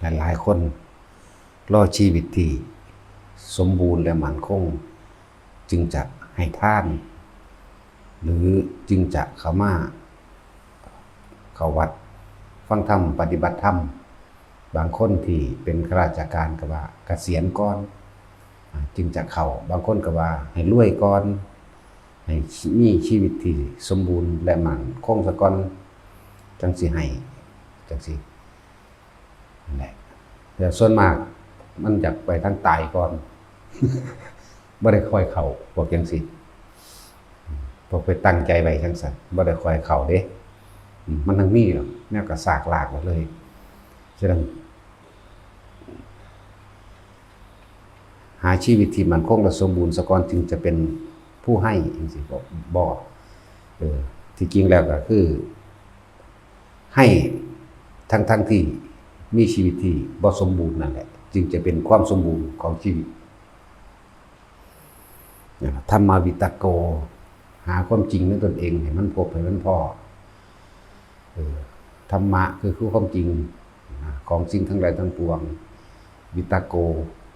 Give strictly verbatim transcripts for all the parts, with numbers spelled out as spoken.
หลายๆคนรอชีวิตที่สมบูรณ์และมั่นคง จึงจะให้ทาน หรือจึงจะเข้ามาเข้าวัดฟังธรรมปฏิบัติธรรม บางคนที่เป็นข้าราชการก็ว่าเกษียณก่อน อ่า จึงจะเข้า บางคนก็ว่าให้รวยก่อน ให้มีชีวิตที่สมบูรณ์และมั่นคงซะก่อน จั่งสิให้ จั่งสิ นั่นแหละ แต่ส่วนมากมันอยากไปทางตายก่อน บ่ได้ค่อยเข้า พวกจั่งซี้ พวกไปตั้งใจไว้จั่งซั้น บ่ได้ค่อยเข้าเด้ อืม มันยังมีหรอก แนวกระซากลากไว้เลย ฉะนั้น หาชีวิตที่มั่นคงและสมบูรณ์ซะก่อน จึงจะเป็นผู้ให้จั่งซี้ บ่ บ่ เออ ที่จริงแล้วก็คือ ให้ทั้งๆที่มีชีวิตที่บ่สมบูรณ์นั่นแหละ จึงจะเป็นความสมบูรณ์ของชีวิต นะ ธรรมาวิตโก หาความจริงในตนเองให้มันพบให้มันพ้อ เออ ธรรมะคือ คือความจริง นะ ของสิ่งทั้งหลายทั้งปวง วิตโก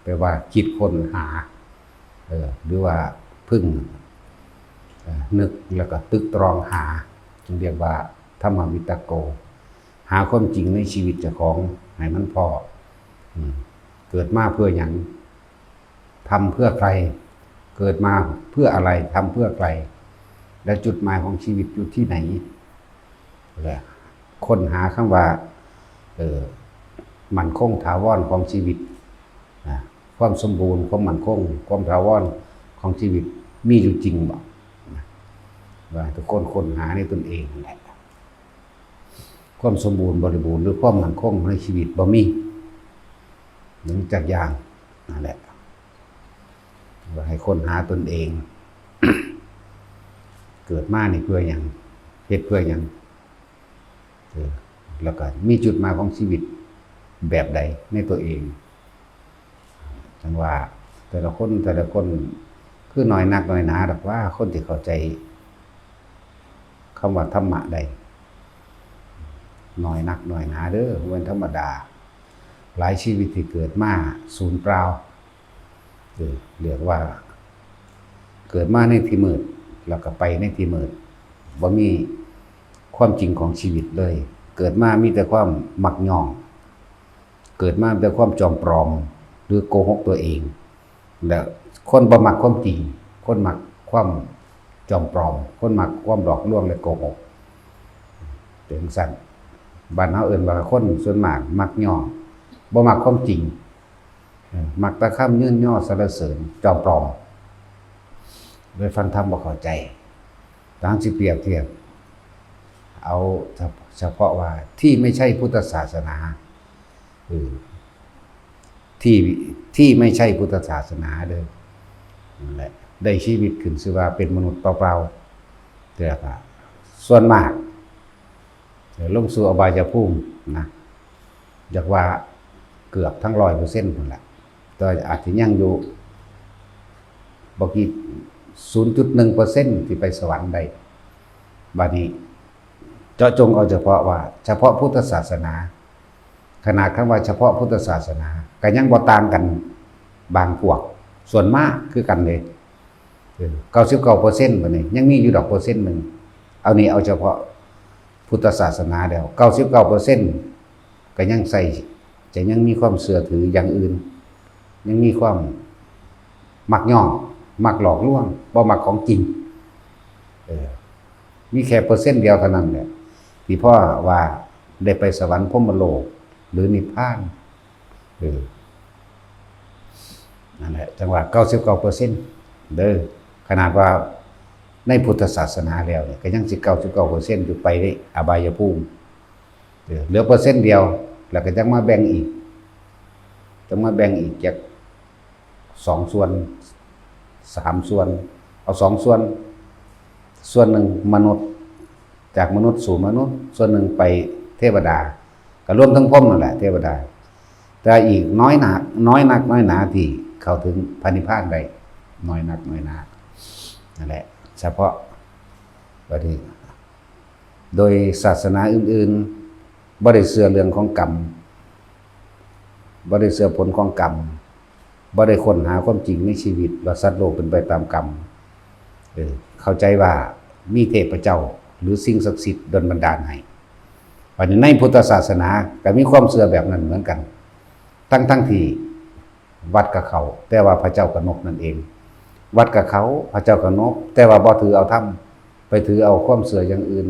แปลว่าคิดค้นหา เออ หรือว่าพึ่ง เอ่อ นึกแล้วก็ตึกตรองหา จึงเรียกว่าธรรมาวิตโก หาความจริงในชีวิตเจ้าของให้มันพ้อ อืม เกิดมาเพื่อหยัง ทำเพื่อใคร เกิดมาเพื่ออะไร ทำเพื่อใคร และจุดหมายของชีวิตอยู่ที่ไหน และค้นหาคำว่า เอ่อ มั่นคงถาวรของชีวิต นะ ความสมบูรณ์ ความมั่นคง ความถาวรของชีวิตมีอยู่จริงบ่ นะ ว่าทุกคนค้นหาในตนเองนั่นแหละ ความสมบูรณ์บริบูรณ์หรือความมั่นคงในชีวิตบ่มี หนึ่งจักอย่าง นั่นแหละ ว่าให้ค้นหาตนเอง เกิดมานี่เพื่อหยัง เฮ็ดเพื่อหยัง เออ แล้วก็มีจุดหมายของชีวิตแบบใดในตัวเอง จั่งว่าแต่ละคน แต่ละคน คือน้อยนักน้อยหนาดอกว่าคนที่เข้าใจคำว่าธรรมะได้ น้อยนักน้อยหนาเด้อ บ่แม่นธรรมดา หลายชีวิตที่เกิดมาสูญเปล่า เออ เรียกว่า เกิดมาในที่มืด แล้วก็ไปในที่มืด บ่มีความจริงของชีวิตเลย เกิดมามีแต่ความมักย้อง เกิดมาแต่ความจอมปลอม หรือโกหกตัวเอง และคนบ่มักความจริง คนมักความจอมปลอม คนมักความหลอกลวงและโกหก เป็นจั่งซั้น บ้านเฮาเอิ้นว่าคนส่วนมากมักย้อง บ่มักความจริง เออ มักแต่คำเยินยอสรรเสริญ จอมปลอม โดยฟังธรรมบ่เข้าใจ ตามสิเปรียบเทียบ เอาเฉพาะว่าที่ไม่ใช่พุทธศาสนา เออ ที่ ที่ไม่ใช่พุทธศาสนาเด้อ นั่นแหละ ได้ชีวิตขึ้นชื่อว่าเป็นมนุษย์เปล่าๆ แต่ก็ส่วนมาก เดี๋ยวลงสู่อบายภูมินะ อยากว่าเกือบทั้งร้อยเปอร์เซ็นต์นั่นแหละ แต่อาจจะยังอยู่บ่กี่ ศูนย์จุดหนึ่งเปอร์เซ็นต์ ที่ไปสวรรค์ได้ บัดนี้เจาะจงเอาเฉพาะว่า เฉพาะพุทธศาสนา ขนาดคำว่าเฉพาะพุทธศาสนา ก็ยังบ่ต่างกันบางพวก ส่วนมากคือกันเลย เออ เก้าสิบเก้าเปอร์เซ็นต์ บัดนี้ยังมีอยู่ดอกเปอร์เซ็นต์หนึ่ง เอานี่เอาเฉพาะพุทธศาสนาแล้ว เก้าสิบเก้าเปอร์เซ็นต์ ก็ยังใส่ จะยังมีความเชื่อถืออย่างอื่น ยังมีความมักย้อง มักหลอกลวง บ่มักของจริง เออ มีแค่เปอร์เซ็นต์เดียวเท่านั้นแหละ ที่พ่อว่าได้ไปสวรรค์พรหมโลก หรือนิพพาน เออ นั่นแหละ จั่งว่า เก้าสิบเก้าเปอร์เซ็นต์ เด้อ ขนาดว่าในพุทธศาสนาแล้วเนี่ย ก็ยังสิ เก้าสิบเก้าเปอร์เซ็นต์ อยู่ไปในอบายภูมิ เออ เหลือเปอร์เซ็นต์เดียว แล้วก็จั่งมาแบ่งอีก จั่งมาแบ่งอีกจักสองส่วน สามส่วน เอาสองส่วน ส่วนหนึ่งมนุษย์ จากมนุษย์สู่มนุษย์ ส่วนหนึ่งไปเทวดา ก็รวมทั้งพรหมนั่นแหละ เทวดา แต่อีกน้อยหนา น้อยนักน้อยหนาที่เข้าถึงพระนิพพานได้ น้อยนักน้อยหนา นั่นแหละ เฉพาะ บัดนี้ โดยศาสนาอื่นๆ บ่ได้เชื่อเรื่องของกรรม บ่ได้เชื่อผลของกรรม บ่ได้ค้นหาความจริงในชีวิตว่าสัตว์โลกเป็นไปตามกรรม เออ เข้าใจว่ามีเทพเจ้าหรือสิ่งศักดิ์สิทธิ์ดลบันดาลให้ บัดนี้ในพุทธศาสนาก็มีความเชื่อแบบนั้นเหมือนกัน ทั้งๆที่วัดก็เข้า แต่ว่าพระเจ้าก็นบนั่นเอง วัดก็เข้า พระเจ้าก็นบ แต่ว่าบ่ถือเอาธรรม ไปถือเอาความเชื่ออย่างอื่น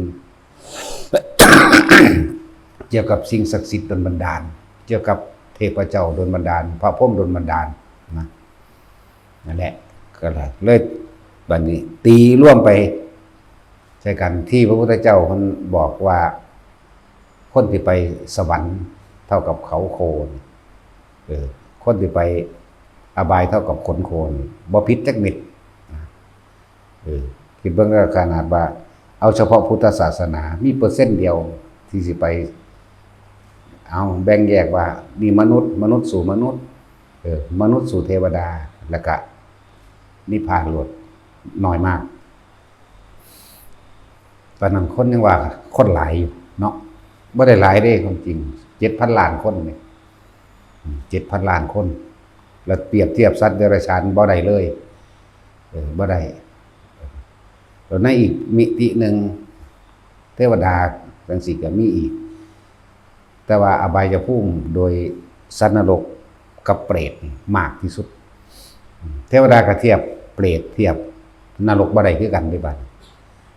เกี่ยวกับสิ่งศักดิ์สิทธิ์ดลบันดาล เกี่ยวกับเทพเจ้าดลบันดาล พระพรหมดลบันดาลนะ นั่นแหละ ก็เลย บัดนี้ตีรวมไปใส่กัน ที่พระพุทธเจ้าเพิ่นบอกว่า คนที่ไปสวรรค์เท่ากับเขาโคนี่ เออ คนที่ไปอบายเท่ากับขนโคนี่ บ่ผิดจักเม็ดนะ เออ คิดเบิ่งก็ขนาดว่า เอาเฉพาะพุทธศาสนา มีเปอร์เซ็นต์เดียวที่สิไป เอาแบ่งแยกว่า มีมนุษย์ มนุษย์สู่มนุษย์ เออ มนุษย์สู่เทวดา แล้วก็นิพพานโลด น้อยมาก ตอนนั้นคนยังว่าคนหลายอยู่เนาะ บ่ได้หลายเด้ ความจริง เจ็ดพันล้านคนเนี่ย อืม เจ็ดพันล้านคน แล้วเปรียบเทียบสัตว์เดรัจฉานบ่ได้เลย เออ บ่ได้ แล้วในอีกมิติหนึ่ง เทวดาจังซี้ก็มีอีก แต่ว่าอบายภูมิโดยสัตว์นรกกับเปรตนี่มากที่สุด เทวดาก็เทียบเปรตเทียบนรกบ่ได้คือกันเด้บัดนี้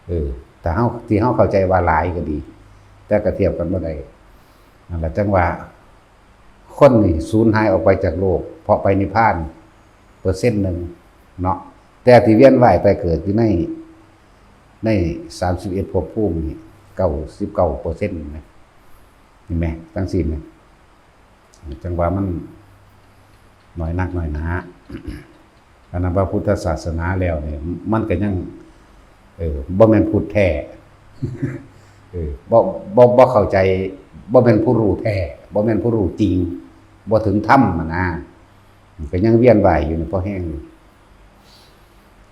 เออ แต่เฮา ที่เฮาเข้าใจว่าหลายก็ดี แต่ก็เทียบกันบ่ได้ นั่นแหละจังว่า คนนี่สูญหายออกไปจากโลก เพราะไปนิพพาน เปอร์เซ็นต์หนึ่งเนาะ แต่ที่เวียนว่ายตายเกิดอยู่ใน ในสามสิบเอ็ดภพภูมินี่ เก้าสิบเก้าเปอร์เซ็นต์นะ เห็นไหม ทั้งสิ้นนะ จังว่ามันน้อยนักน้อยหนา อันนั้นว่าพุทธศาสนาแล้วเนี่ย มันก็ยัง เออ บ่แม่นพุทธแท้ เออ บ่ บ่ บ่เข้าใจ บ่แม่นผู้รู้แท้ บ่แม่นผู้รู้จริง บ่ถึงธรรมอะนะ ก็ยังเวียนว่ายอยู่นี่พอแฮงอยู่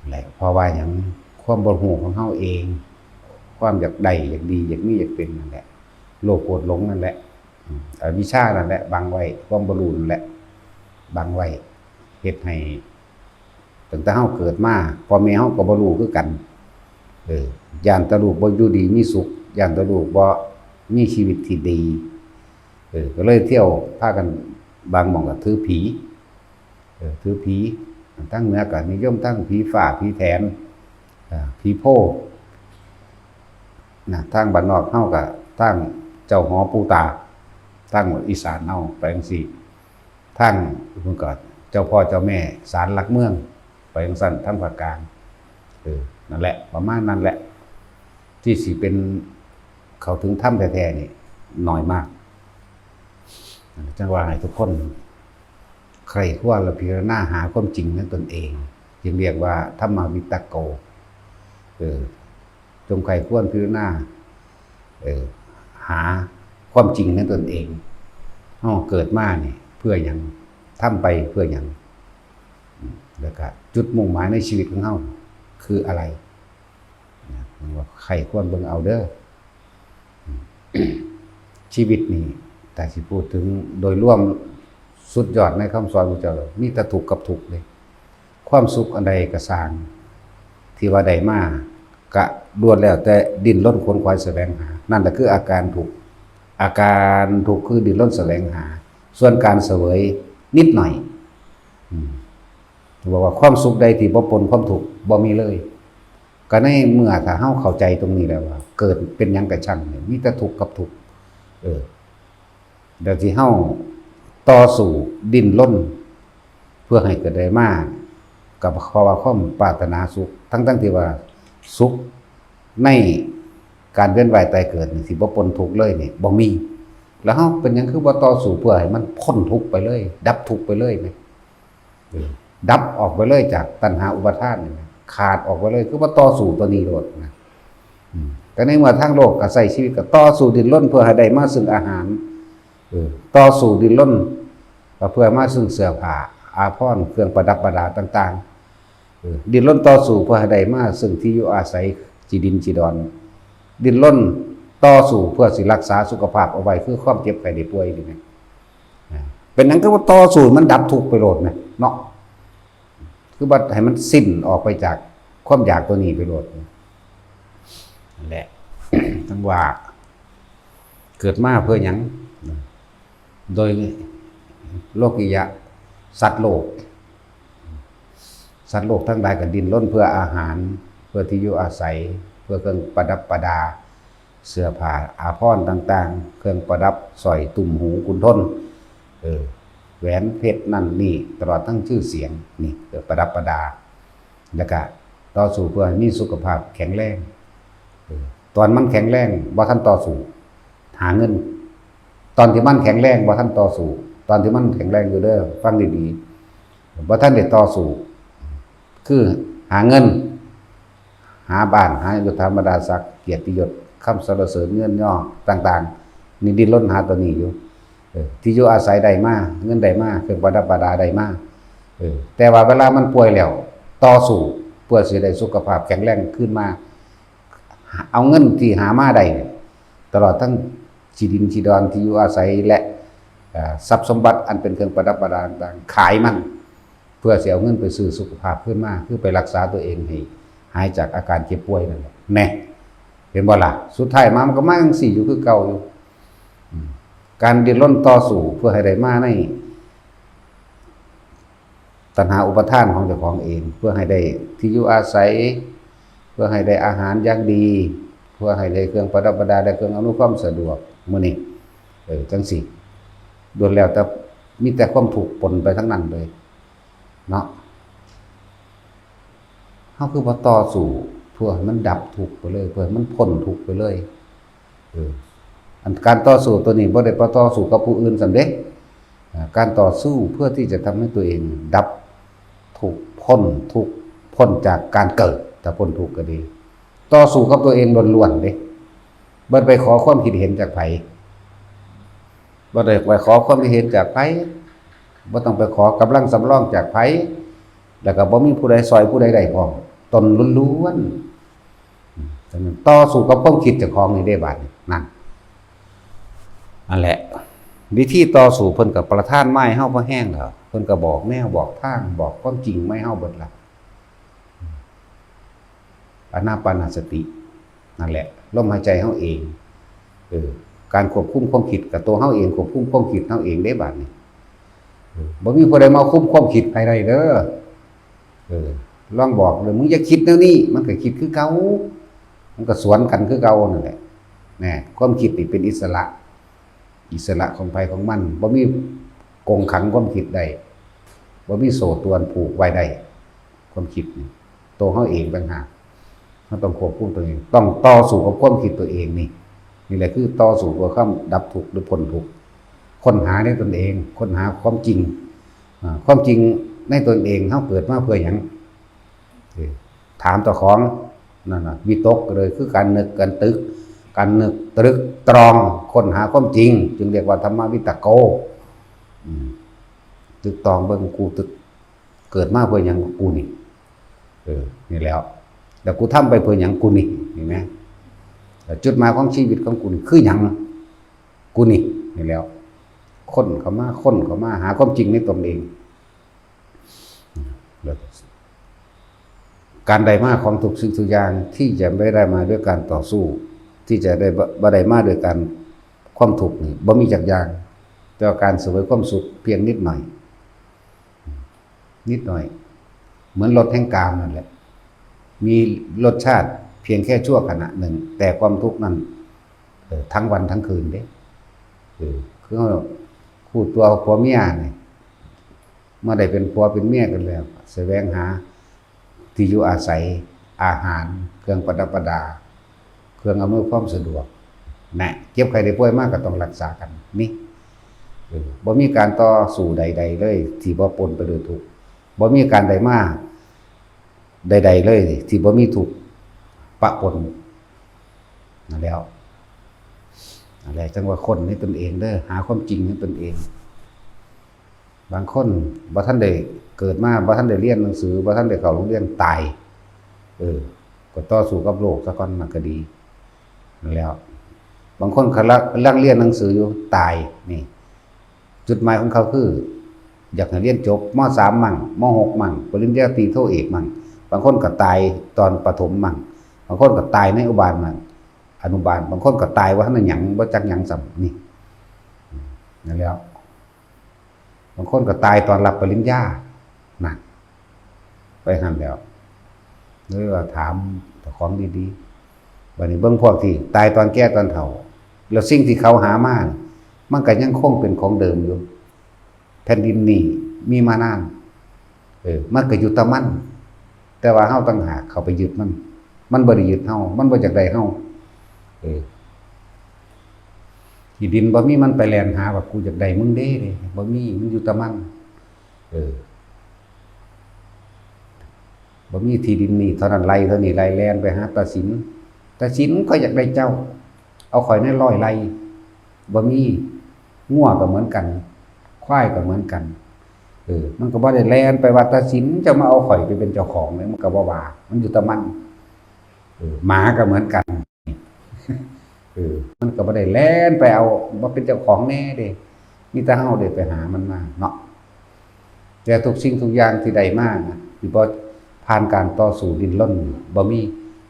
แหละ เพราะว่าหยัง ความบ่รู้ของเฮาเอง ความอยากได้ อยากดี อยากมี อยากเป็นนั่นแหละ โลภโกรธหลงนั่นแหละ อืม อวิชชานั่นแหละ บังไว้ ความบ่รู้นั่นแหละ บังไว้ เฮ็ดให้ ตั้งแต่เฮาเกิดมา พ่อแม่เฮาก็บ่รู้คือกัน เออ ย้านแต่ลูกบ่อยู่ดีมีสุข ย้านแต่ลูกบ่มีชีวิตที่ดี เออ ก็เลยเที่ยวพากัน บางหม่องก็ถือผี เออ ถือผี ทางเหนือก็นิยมทั้งผีฟ้า ผีแถน เออ ผีโพธิ์ นะ ทางบ้านนอกเฮาก็ทางเจ้าหอปู่ตา ทางอีสานเฮาไปจั่งซี้ ทางพุ้นก็เจ้าพ่อเจ้าแม่ศาลหลักเมือง ไปจั่งซั้น ทางภาคกลาง เออ นั่นแหละ ประมาณนั้นแหละ ที่สิเป็นเข้าถึงธรรมแท้ๆนี่น้อยมาก จังว่าให้ทุกคนใคร่ครวญและพิจารณาหาความจริงในตนเอง จึงเรียกว่าธรรมวิตโก เออ จงใคร่ครวญพิจารณา เออ หาความจริงในตนเอง เฮาเกิดมานี่เพื่อหยัง ทำไปเพื่อหยัง แล้วก็จุดมุ่งหมายในชีวิตของเฮาคืออะไร นะ ว่าใคร่ครวญเบิ่งเอาเด้อ ชีวิตนี่ ถ้าสิพูดถึงโดยรวมสุดยอดในคำสอนพระเจ้า มีแต่ทุกข์กับทุกข์เลย ความสุขอันใดก็ซ่าง ที่ว่าได้มา ก็ล้วนแล้วแต่ดิ้นรนขวนขวายแสวงหา นั่นแหละคืออาการทุกข์ อาการทุกข์คือดิ้นรนแสวงหา ส่วนการเสวยนิดหน่อย อืม บอกว่าความสุขใดที่บ่ปนความทุกข์บ่มีเลย ก็ในเมื่อถ้าเฮาเข้าใจตรงนี้แล้วว่า เกิดเป็นหยังก็ช่างเนี่ย มีแต่ทุกข์กับทุกข์ เออ เดี๋ยวที่เฮาต่อสู้ดิ้นรน เพื่อให้เกิดได้มา ก็เพราะว่าความปรารถนาสุข ทั้งๆที่ว่าสุขในการเวียนว่ายตายเกิดนี่สิบ่ปนทุกข์เลยนี่บ่มี แล้วเฮาเป็นหยังคือบ่ต่อสู้เพื่อให้มันพ้นทุกข์ไปเลย ดับทุกข์ไปเลยนะ เออ ดับออกไปเลยจากตัณหาอุปาทานนี่นะ ขาดออกไปเลย คือบ่ต่อสู้ตัวนี้โลดนะ อืม ก็ในเมื่อทางโลกก็ใช้ชีวิตก็ต่อสู้ดิ้นรนเพื่อให้ได้มาซึ่งอาหาร เออ ต่อสู้ดิ้นรนก็เพื่อมาซึ่งเสื้อผ้า อาภรณ์ เครื่องประดับประดาต่างๆ เออ ดิ้นรนต่อสู้เพื่อให้ได้มาซึ่งที่อยู่อาศัย จีดินจีดอน ดิ้นรนต่อสู้เพื่อสิรักษาสุขภาพเอาไว้ คือความเจ็บไข้ได้ป่วยนี่นะ อ่า เป็นหยังคือบ่ต่อสู้มันดับทุกข์ไปโลดแหมเนาะ คือบ่ให้มันสิ้นออกไปจากความอยากตัวนี้ไปโลด นั่นแหละ จั่งว่า เกิดมาเพื่อหยัง โดยโลกิยะ สัตว์โลก สัตว์โลกทั้งหลายก็ดิ้นรนเพื่ออาหาร เพื่อที่อยู่อาศัย เพื่อเครื่องประดับประดา เสื้อผ้าอาภรณ์ต่างๆ เครื่องประดับสร้อยตุ้มหูขุนทน เออ แหวนเพชรนั่นนี่ ตลอดทั้งชื่อเสียง นี่ เครื่องประดับประดา แล้วก็ต่อสู้เพื่อให้มีสุขภาพแข็งแรง เออ ตอนมันแข็งแรง บ่ทันต่อสู้ หาเงิน ตอนที่มันแข็งแรง บ่ทันต่อสู้ ตอนที่มันแข็งแรงอยู่เด้อ ฟังดีๆ บ่ทันได้ต่อสู้ คือหาเงิน หาบ้าน หายศถาบรรดาศักดิ์ เกียรติยศ คำสรรเสริญ เงินยอต่างๆ นี่ดิ้นรนหาตัวนี้อยู่ เออ ที่อยู่อาศัยได้มา เงินได้มา เครื่องประดับประดาได้มา เออ แต่ว่าเวลามันป่วยแล้ว ต่อสู้เพื่อสิได้สุขภาพแข็งแรงคืนมา เอาเงินที่หามาได้เนี่ย ตลอดทั้งที่ดินที่ดอนที่อยู่อาศัยและ เอ่อ ทรัพย์สมบัติอันเป็นเครื่องประดับประดาต่างๆ ขายมัน เพื่อสิเอาเงินไปซื้อสุขภาพคืนมา คือไปรักษาตัวเองให้หายจากอาการเจ็บป่วยนั่นแหละ แน่ เห็นบ่ล่ะ สุดท้ายมามันก็มาจั่งซี้อยู่คือเก่าอยู่ อืม การดิ้นรนต่อสู้เพื่อให้ได้มาใน ตัณหาอุปาทานของเจ้าของเอง เพื่อให้ได้ที่อยู่อาศัย เพื่อให้ได้อาหารอย่างดี เพื่อให้ได้เครื่องประดับประดา และเครื่องอำนวยความสะดวก มื้อนี้ เออ จั่งซี้ ล้วนแล้วแต่มีแต่ความทุกข์ปนไปทั้งนั้นเลย เนาะ เฮาคือบ่ต่อสู้เพื่อให้มันดับทุกข์ไปเลย เพื่อให้มันพ้นทุกข์ไปเลย เออ อันการต่อสู้ตัวนี้บ่ได้ไปต่อสู้กับผู้อื่นซั้นเด้ อ่า การต่อสู้เพื่อที่จะทำให้ตัวเองดับทุกข์ พ้นทุกข์ พ้นจากการเกิด ถ้าพ้นทุกข์ก็ดี ต่อสู้กับตัวเองล้วนๆเด้ บ่ไปขอความคิดเห็นจากไผ บ่ได้ไปขอความคิดเห็นจากไผ บ่ต้องไปขอกำลังสำรองจากไผ แล้วก็บ่มีผู้ใดซ่อยผู้ใดได้พร้อม ตนล้วนๆ อืม ฉะนั้นต่อสู้กับความคิดเจ้าของนี่เด้ บาดนี้ นั่น นั่นแหละ วิธีต่อสู้เพิ่นก็ประทานมาให้เฮาพอแฮงแล้ว เพิ่นก็บอกแนวบอกทาง บอกความจริงมาให้เฮาเบิดละ อานาปานสติ นั่นแหละ ลมหายใจเฮาเอง เออ การควบคุมความคิดก็ตัวเฮาเอง ควบคุมความคิดเฮาเองเด้ บาดนี้ เออ บ่มีผู้ใดมาคุมความคิดไผได้เด้อ เออ ลองบอกเลย มึงอย่าคิดแนวนี้ มันก็คิดคือเก่า มันก็สวนกันคือเก่านั่นแหละ แน่ ความคิดนี่เป็นอิสระ อิสระของไผของมัน บ่มีกรงขังความคิดได้ บ่มีโซ่ตรวนผูกไว้ได้ ความคิดนี่ ตัวเฮาเองต่างหาก เฮาต้องควบคุมตัวเอง ต้องต่อสู้กับความคิดตัวเองนี่ นี่แหละคือต่อสู้เพื่อความดับทุกข์หรือพ้นทุกข์ ค้นหาในตนเอง ค้นหาความจริง อ่า ความจริงในตนเอง เฮาเกิดมาเพื่อหยัง เออ ถามเจ้าของ นั่นน่ะ วิตกเลย คือการนึก การตึก การนึกตรึกตรอง ค้นหาความจริง จึงเรียกว่าธรรมวิตโก อืม ตึกตรองเบิ่ง กูตึก เกิดมาเพื่อหยังกูนี่ เออ นี่แหล้ว แล้วกูทำไปเพื่อหยังกูนี่ เห็นไหม แล้วจุดหมายของชีวิตของกูนี่คือหยัง กูนี่ นี่แหล้ว ค้นเข้ามา ค้นเข้ามา หาความจริงในตนเอง แล้วการได้มาของทุกสิ่งทุกอย่างที่จะไม่ได้มาด้วยการต่อสู้ ที่จะได้บ่ บ่ได้มาด้วยการ ความทุกข์นี่บ่มีจักอย่าง แต่ว่าการเสวยความสุขเพียงนิดหน่อย นิดหน่อย เหมือนรสแห่งกามนั่นแหละ มีรสชาติเพียงแค่ชั่วขณะหนึ่ง แต่ความทุกข์นั่น เออ ทั้งวันทั้งคืนเด้ เออ คือเฮาคู่ตัวผัวเมียนี่ เมื่อได้เป็นผัวเป็นเมียกันแล้ว แสวงหาที่อยู่อาศัย อาหาร เครื่องประดับประดา เครื่องอำนวยความสะดวก นะ เจ็บไข้ได้ป่วยมาก็ต้องรักษากัน นี่ เออ บ่มีการต่อสู้ใดๆเลย ที่บ่ปนไปด้วยทุกข์ บ่มีการได้มาใดๆเลย ที่บ่มีทุกข์ปะปน นั่นแหล้ว นั่นแหละ จั่งว่าค้นในตนเองเด้อ หาความจริงในตนเอง บางคนบ่ทันได้เกิดมา บ่ทันได้เรียนหนังสือ บ่ทันได้เข้าโรงเรียน ตาย เออ ก็ต่อสู้กับโลกซะก่อน มันก็ดี นั่นแหล้ว บางคนกำลัง กำลังเรียนหนังสืออยู่ ตาย นี่ จุดหมายของเขาคือ อยากให้เรียนจบ ม.สาม มั่ง ม.หก มั่ง ปริญญาตรีโทเอกมั่ง บางคนก็ตายตอนประถมมั่ง บางคนก็ตายในอนุบาลมั่ง อนุบาล บางคนก็ตายว่าหั้นหยัง บ่จักหยังซ้ำ นี่ นั่นแหล้ว บางคนก็ตายตอนรับปริญญา นั่น ไปหั้นแหล้ว เลยว่าถามเจ้าของดีๆ บัดนี้เบิ่งพวกที่ตายตอนแก่ตอนเฒ่า แล้วสิ่งที่เขาหามาน่ะ มันก็ยังคงเป็นของเดิมอยู่ แผ่นดินนี้มีมานาน เออ มันก็อยู่แต่มัน แต่ว่าเฮาต่างหากเข้าไปยึดมัน มันบ่ได้ยึดเฮา มันบ่อยากได้เฮา เออ ที่ดินบ่มีมันไปแล่นหาว่า "กูอยากได้มึงเด้" เด้ บ่มี มันอยู่แต่มัน เออ บ่มีที่ดินนี่เท่านั้นไร่เท่านี้ไร่ แล่นไปหาตาสิน "ตาสิน ข้อยอยากได้เจ้า เอาข้อยแหน่ร้อยไร่" บ่มี งัวก็เหมือนกัน ควายก็เหมือนกัน เออ มันก็บ่ได้แล่นไปว่า "ตาสิน เจ้ามาเอาข้อยไปเป็นเจ้าของ" เลย มันก็บ่ว่า มันอยู่แต่มัน เออ หมาก็เหมือนกัน เออ มันก็บ่ได้แล่นไปเอามาเป็นเจ้าของแหน่เด้ มีแต่เฮาเด้ไปหามันมาเนาะ แต่ทุกสิ่งทุกอย่างที่ได้มาน่ะ ที่บ่ผ่านการต่อสู้ดิ้นรน บ่มี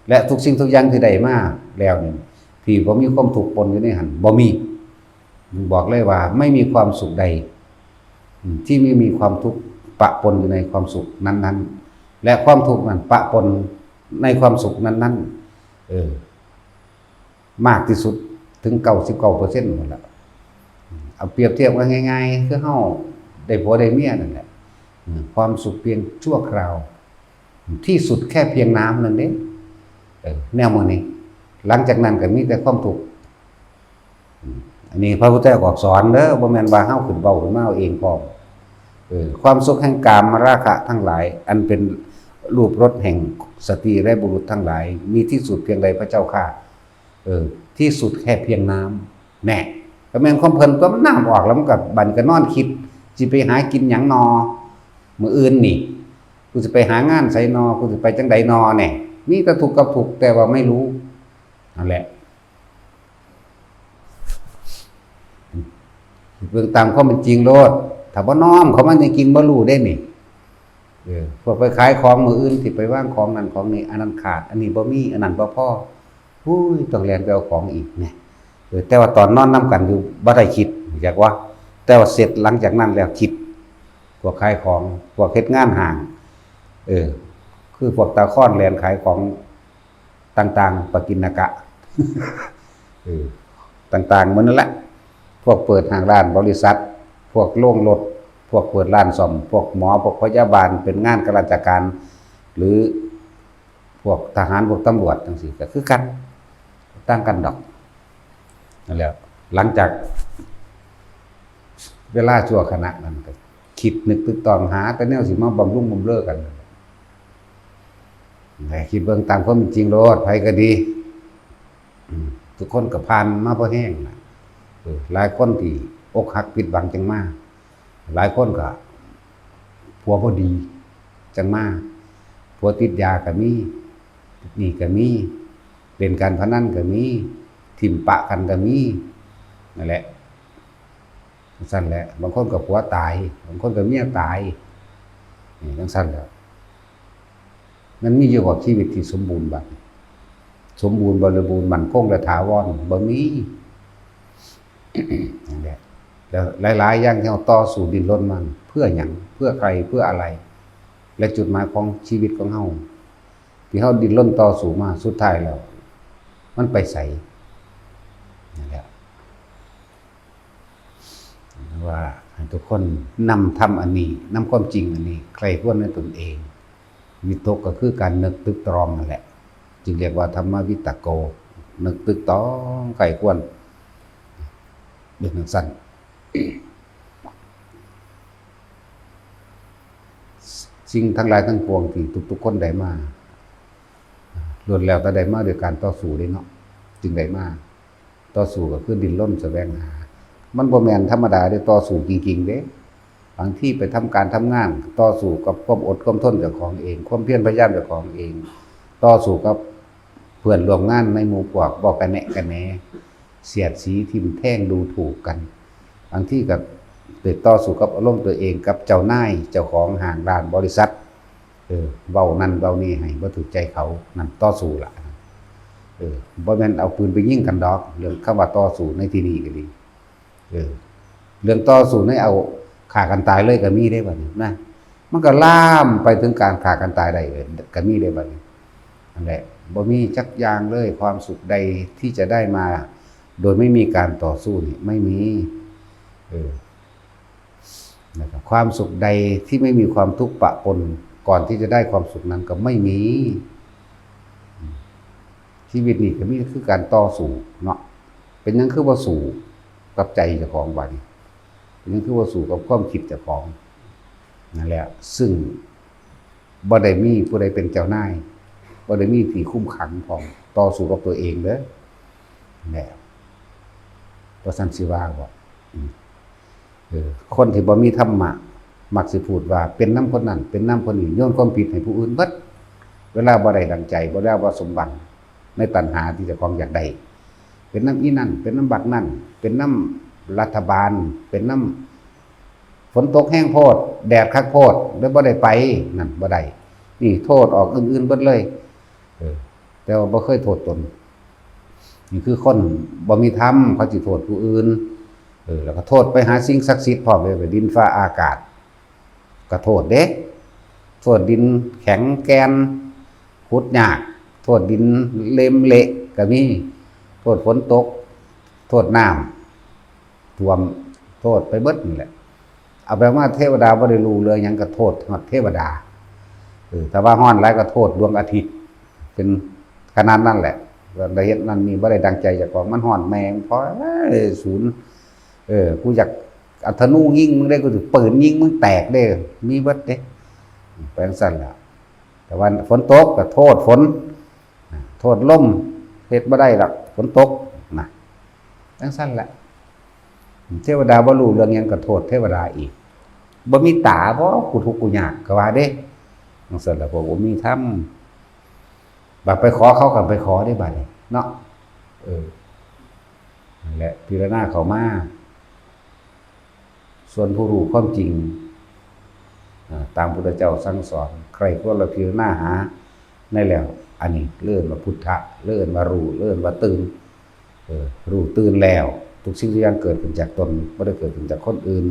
และทุกสิ่งทุกอย่างที่ได้มาแล้วนี่ ที่บ่มีความทุกข์ปนอยู่ในหั้น บ่มี บอกเลยว่าไม่มีความสุขใด อืม ที่ไม่มีความทุกข์ปะปนอยู่ในความสุขนั้นๆ และความทุกข์นั้นปะปนในความสุขนั้นๆ เออ มากที่สุดถึง เก้าสิบเก้าเปอร์เซ็นต์ หมดละ เอาเปรียบเทียบกันง่ายๆ คือเฮาได้ผัวได้เมียนั่นแหละ อืม ความสุขเพียงชั่วคราว ที่สุดแค่เพียงน้ำนั่นเด้ เออ แนวมื้อนี้ หลังจากนั้นก็มีแต่ความทุกข์ อืม อันนี้พระพุทธเจ้าก็สอนเด้อ บ่แม่นว่าเฮาขึ้นเว้าขึ้นมาเอาเองพร้อม เออ ความสุขแห่งกามราคะทั้งหลาย อันเป็นรูปรสแห่งสตรีและบุรุษทั้งหลาย มีที่สุดเพียงใดพระเจ้าข้า เออ ที่สุดแค่เพียงน้ำ แน่ ก็แม่นของเพิ่นตัว มันน้ำออกแล้วมันก็ บัดนี้ก็นอนคิด สิไปหากินหยังนอ มื้ออื่นนี่ กูสิไปหางานไสนอ กูสิไปจั่งใดนอ แน่ มีแต่ทุกข์กับทุกข์ แต่ว่าไม่รู้ นั่นแหละ เบิ่งตามความเป็นจริงโลด ถ้าบ่น้อมเข้ามาในจริง บ่รู้เด้นี่ เออ พวกไปขายของมื้ออื่น สิไปวางของนั่นของนี่ อันนั้นขาด อันนี้บ่มี อันนั้นบ่พอ อุ้ย ต้องแล่นไปเอาของอีกเนี่ย เออ แต่ว่าตอนนอนนำกันอยู่ บ่ได้คิด อยากว่า แต่ว่าเสร็จหลังจากนั้นแล้วคิด พวกขายของ พวกเฮ็ดงานห้าง เออ คือพวกตาคอนแล่นขายของต่างๆ ปกิณกะ เออ ต่างๆ หมดนั่นแหละ พวกเปิดห้างร้านบริษัท พวกโรงรถ พวกเปิดร้านซ่อม พวกหมอ พวกพยาบาล เป็นงานข้าราชการ หรือพวกทหาร พวกตำรวจจั่งซี้ ก็คือกัน ต่างกันดอก นั่นแหละ หลังจากเวลาชั่วขณะนั้นก็คิดนึกตึกตองหาแต่แนวสิมาบำรุงบำเรอกัน แต่คิดเบิ่งตามความเป็นจริงโลด ไผก็ดี อืม ทุกคนก็ผ่านมาพอแฮงล่ะ เออ หลายคนที่อกหักผิดหวังจั่งมา หลายคนก็ผัวบ่ดีจั่งมา ผัวติดยาก็มี ติดหนี้ก็มี เล่นการพนันก็มี ถิ่มปะกันก็มี นั่นแหละ จั่งซั้นแหละ บางคนก็ผัวตาย บางคนก็เมียตาย นี่จั่งซั้นแหละ มันมีอยู่บ่ชีวิตที่สมบูรณ์บัดนี้ สมบูรณ์บริบูรณ์มั่นคงและถาวร บ่มี นั่นแหละ แล้วหลายๆ อย่างที่เฮาต่อสู้ดิ้นรนมา เพื่อหยัง เพื่อใคร เพื่ออะไร และจุดหมายของชีวิตของเฮา ที่เฮาดิ้นรนต่อสู้มา สุดท้ายแล้ว มันไปไส นั่นแหละ ว่าให้ทุกคนนำธรรมอันนี้ นำความจริงอันนี้ ใคร่ครวญในตนเอง วิตกก็คือการนึกตึกตรองนั่นแหละ จึงเรียกว่าธรรมวิตโก นึกตึกตรองใคร่ครวญ เป็นจั่งซั้น สิ่งทั้งหลายทั้งปวงที่ทุกๆ คนได้มา ล้วนแล้วแต่ได้มาด้วยการต่อสู้เด้เนาะ จึงได้มา ต่อสู้ก็คือดิ้นรนแสวงหา มันบ่แม่นธรรมดาเด้ ต่อสู้จริงๆ เด้ บางทีไปทำการทำงาน ต่อสู้กับความอดความทนเจ้าของเอง ความเพียรพยายามเจ้าของเอง ต่อสู้กับเพื่อนร่วมงานในหมู่พวก เว้ากะแนะกะแหน เสียดสีทิ่มแทงดูถูกกัน บางทีก็ ต่อสู้กับอารมณ์ตัวเอง กับเจ้านาย เจ้าของห้างร้านบริษัท เออ เว้านั่นเว้านี่ให้บ่ถูกใจเขา นั่นต่อสู้ละ เออ บ่แม่นเอาปืนไปยิงกันดอก เรื่องคำว่าต่อสู้ในที่นี้ก็ดี เออ เรื่องต่อสู้ในเอาฆ่ากันตายเลยก็มีเด้บัดนี้นะ มันก็ลามไปถึงการฆ่ากันตายได้เลย ก็มีเด้บัดนี้ นั่นแหละ บ่มีจักอย่างเลย ความสุขใดที่จะได้มาโดยไม่มีการต่อสู้นี่ไม่มี เออ นะครับ ความสุขใดที่ไม่มีความทุกข์ปะปน ก่อนที่จะได้ความสุขนั้นก็ไม่มี ชีวิตนี่ก็มีคือการต่อสู้เนาะ เป็นหยังคือบ่สู้กับใจเจ้าของบัดนี้ เป็นหยังคือบ่สู้กับความคิดเจ้าของ นั่นแหละ ซึ่งบ่ได้มีผู้ใดเป็นเจ้านาย บ่ได้มีที่คุมขังพร้อม ต่อสู้กับตัวเองเด้อ แหละ ว่าซั่นสิว่าบ่ อืม เออ คนที่บ่มีธรรมะ มักสิพูดว่าเป็นนำคนนั้น เป็นนำคนนี้ โยนความผิดให้ผู้อื่นเบิด เวลาบ่ได้ดังใจ เวลาบ่สมหวังในตัณหาที่เจ้าของอยากได้ เป็นนำอีนั่น เป็นนำบักนั่น เป็นนำรัฐบาล เป็นนำฝนตกแฮงโพด แดดคักโพด เลยบ่ได้ไป นั่นบ่ได้ นี่โทษออกอื่นๆเบิดเลย เออ แต่ว่าบ่เคยโทษตน นี่คือคนบ่มีธรรม เขาสิโทษผู้อื่น เออ แล้วก็โทษไปหาสิ่งศักดิ์สิทธิ์พร้อมเลย ไปดินฟ้าอากาศ ก็โทษเด้ โทษดินแข็งแกน ขุดยาก โทษดินเล็มเละก็มี โทษฝนตก โทษน้ำท่วม โทษไปเบิดนั่นแหละ เอาแบบว่าเทวดาบ่ได้รู้เรื่องหยังก็โทษฮอดเทวดา เออ ถ้าว่าฮ้อนหลายก็โทษดวงอาทิตย์ เป็นขนาดนั้นแหละ ได้เฮ็ดนั่นนี่บ่ได้ดังใจเจ้าของ มันฮ้อนแม่งพอ เอ้ย ศูนย์ เออ กูอยากเอาธนูยิงมึงได้ กูสิปืนยิงมึงแตกเด้ มีเบิดเด้ ไปจั่งซั้นล่ะ แต่ว่าฝนตกก็โทษฝน โทษลม เฮ็ดบ่ได้ดอก ฝนตก นะ จั่งซั้นแหละ เทวดาบ่รู้เรื่องหยังก็โทษเทวดาอีก บ่มีตาบ่ กูทุกข์กูยาก ก็ว่าเด้ จั่งซั้นล่ะ พวกบ่มีธรรม บัดไปขอเขาก็ไปขอได้บัดนี้เนาะ เออ นั่นแหละ พิจารณาเข้ามา ส่วนผู้รู้ความจริง อ่า ตามพุทธเจ้าสั่งสอน ใคร่ครวญและพิจารณาหาในแล้ว อันนี้เอิ้นว่าพุทธะ เอิ้นว่ารู้ เอิ้นว่าตื่น เออ รู้ตื่นแล้ว ทุกสิ่งทุกอย่างเกิดขึ้นจากตน บ่ได้เกิดขึ้นจากคนอื่น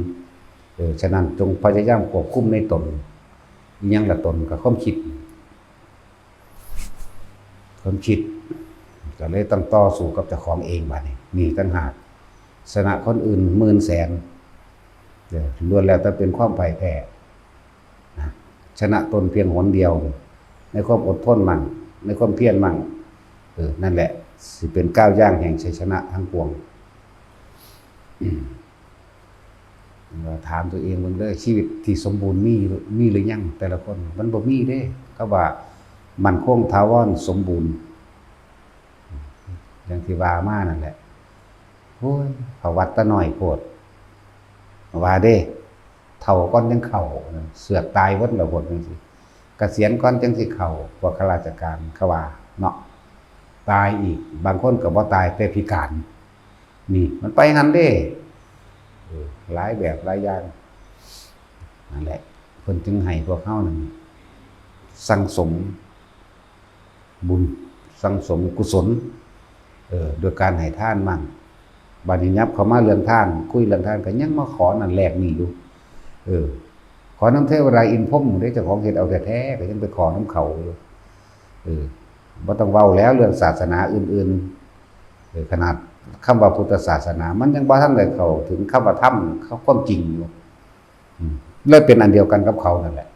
เออ ฉะนั้นจงพยายามควบคุมในตน อิหยังละตน ก็ความคิด ความคิด ก็เลยต้องต่อสู้กับเจ้าของเองบัดนี้ นี่ต่างหาก ชนะคนอื่นหมื่นแสน เออ ล้วนแล้วแต่เป็นความพ่ายแพ้ นะ ชนะตนเพียงหนเดียว ในความอดทนมั่ง ในความเพียรมั่ง เออ นั่นแหละ สิเป็นก้าวย่างแห่งชัยชนะทั้งปวง ถามตัวเองเบิ่งเด้อ ชีวิตที่สมบูรณ์มี มีหรือยังแต่ละคน มันบ่มีเด้ คำว่ามั่นคงถาวรสมบูรณ์ อย่างที่ว่ามานั่นแหละ โอ้ย เข้าวัดแต่น้อยโพด ว่าเด้ เฒ่าก่อนจั่งเข้า เสือกตายเบิดแล้วโพดจั่งซี้ เกษียณก่อนจั่งสิเข้า พวกข้าราชการเขาว่าเนาะ ตายอีก บางคนก็บ่ตายแต่พิการ นี่มันไปหั่นเด้ เออ หลายแบบหลายอย่าง นั่นแหละ เพิ่นจึงให้พวกเฮานั่นสั่งสมบุญ สั่งสมกุศล เออ โดยการให้ทานมั่ง บัดนี้ยับเข้ามาเรื่องทาน คุยเรื่องทานก็ยังมาขอนั่นแลกนี่อยู่ เออ ขอนำเทวดาอินทร์พรหมเด้ เจ้าของเฮ็ดเอาแท้ๆ ก็ยังไปขอนำเขาอยู่ เออ บ่ต้องเว้าแล้วเรื่องศาสนาอื่นๆ เออ ขนาดคำว่าพุทธศาสนา มันยังบ่ทันได้เข้าถึงคำว่าธรรม ความจริงอยู่ อืม เลยเป็นอันเดียวกันกับเขานั่นแหละ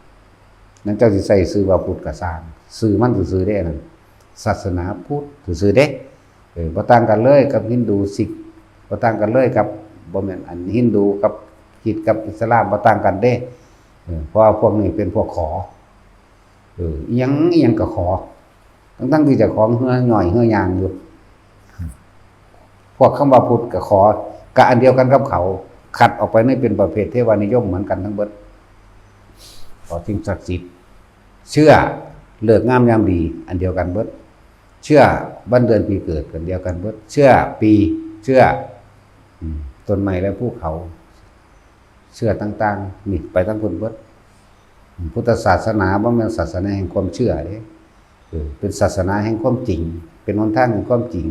นั่นเจ้าสิใส่ชื่อว่าพุทธก็ซ่าง ชื่อมันซื่อๆเด้นั่น ศาสนาพุทธซื่อๆเด้ เออ บ่ต่างกันเลยกับฮินดู ซิก บ่ต่างกันเลยกับ บ่แม่น อันฮินดูกับคริสต์กับอิสลามบ่ต่างกันเด้ เออ เพราะว่าพวกนี้เป็นพวกขอ เออ อิหยังอิหยังก็ขอ ทั้งๆที่เจ้าของเหื่อย่อยเหื่อย่างอยู่ พวกคำว่าพุทธก็ขอ กะอันเดียวกันกับเขา คัดออกไปในเป็นประเภทเทวานิยมเหมือนกันทั้งเบิด ขอสิ่งศักดิ์สิทธิ์ เชื่อฤกษ์งามยามดี อันเดียวกันเบิด เชื่อวันเดือนปีเกิด อันเดียวกันเบิด เชื่อปี เชื่อ อืม ต้นไม้และภูเขา เชื่อต่างๆ นี่ไปทั้งพุ้นเบิด พุทธศาสนาบ่แม่นศาสนาแห่งความเชื่อเด้ เออ เป็นศาสนาแห่งความจริง เป็นหนทางแห่งความจริง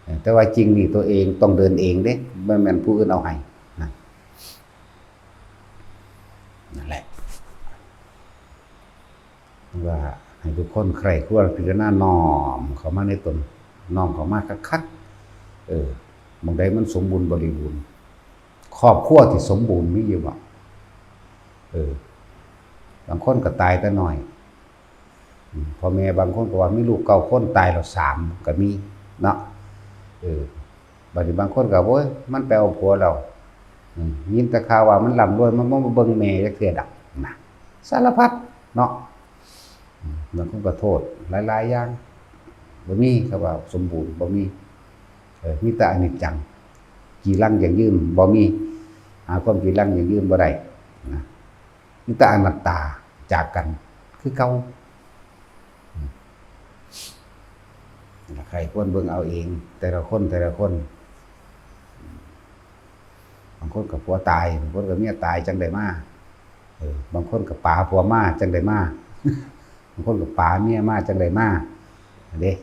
เออ แต่ว่าจริงนี่ตัวเองต้องเดินเองเด้ บ่แม่นผู้อื่นเอาให้นะ นั่นแหละ ว่าให้ทุกคนใคร่ครวญพิจารณาน้อมเข้ามาในตน น้อมเข้ามาคักๆ เออ หม่องใดมันสมบูรณ์บริบูรณ์ ครอบครัวที่สมบูรณ์มีอยู่บ่ เออ บางคนก็ตายแต่น้อย อืม พ่อแม่บางคนก็ว่ามีลูกเก้าคน ตายแล้วสามก็มีเนาะ เออ บัดนี้บางคนก็ โอ้ย มันไปเอาผัวแล้ว อืม ยินแต่ข่าวว่ามันร่ำรวย มันบ่มาเบิ่งแม่จักเทื่อดอกนะ สารพัดเนาะ อืม บางคนก็โทษหลายๆ อย่าง บ่มีคำว่าสมบูรณ์ บ่มี เออ มีแต่อนิจจัง จีรังยั่งยืน บ่มี หาความจีรังยั่งยืนบ่ได้นะ มีแต่อนัตตา จากกัน คือเก่า อืม ใคร่ครวญเบิ่งเอาเอง แต่ละคน แต่ละคน บางคนก็ผัวตาย บางคนก็เมียตายจั่งได้มา เออ บางคนก็ป๋าผัวมาจั่งได้มา บางคนก็ป๋าเมียมาจั่งได้มา เด้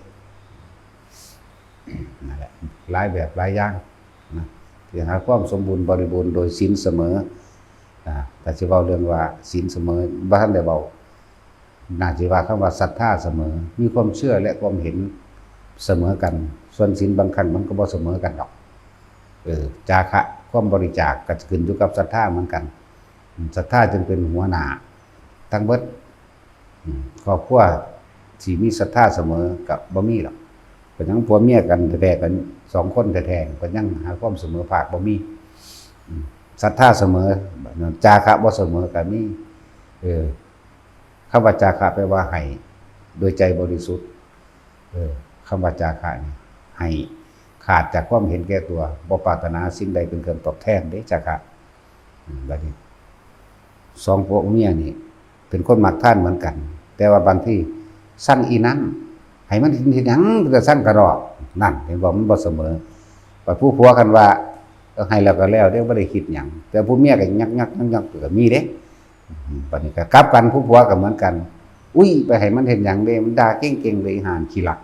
นั่นแหละ หลายแบบหลายอย่างนะ ที่หาความสมบูรณ์บริบูรณ์โดยศีลเสมอ อ่า ถ้าสิเว้าเรื่องว่าศีลเสมอ บ่ทันได้เว้า น่าสิว่าคำว่าศรัทธาเสมอ มีความเชื่อและความเห็นเสมอกัน ส่วนศีลบางครั้งมันก็บ่เสมอกันดอก เออ จาคะ ความบริจาคก็ขึ้นอยู่กับศรัทธาเหมือนกัน ศรัทธาจึงเป็นหัวหน้าทั้งเบิด อืม ครอบครัวที่มีศรัทธาเสมอก็บ่มีหรอก ก็ยังผัวเมียกันแท้ๆ กันสองคนแท้ๆ ก็ยังหาความเสมอภาคบ่มี อืม ศรัทธาเสมอ จาคะบ่เสมอก็มี เออ คำว่าจาคะแปลว่าให้โดยใจบริสุทธิ์ เออ คำว่าจาคะนี่ ให้ขาดจากความเห็นแก่ตัว บ่ปรารถนาสิ่งใดเป็นเครื่องตอบแทนเด้ จาคะ อืม บัดนี้ สองผัวเมียนี่ เป็นคนมักทานเหมือนกัน แต่ว่าบางทีสั่งอีนั้น ให้มันเฮ็ดหยัง แต่สั่งกระดอก นั่น เห็นบ่ มันบ่เสมอ บัดผู้ผัวคันว่า เออ ให้แล้วก็แล้วเด้ บ่ได้คิดหยัง แต่ผู้เมียก็ยักๆๆๆ ก็มีเด้ อืม บัดนี้ก็กลับกัน ผู้ผัวก็เหมือนกัน อุ้ย ไปให้มันเฮ็ดหยังเด้ มันด่าเก่งๆ เลย อีห่าขี้ลัก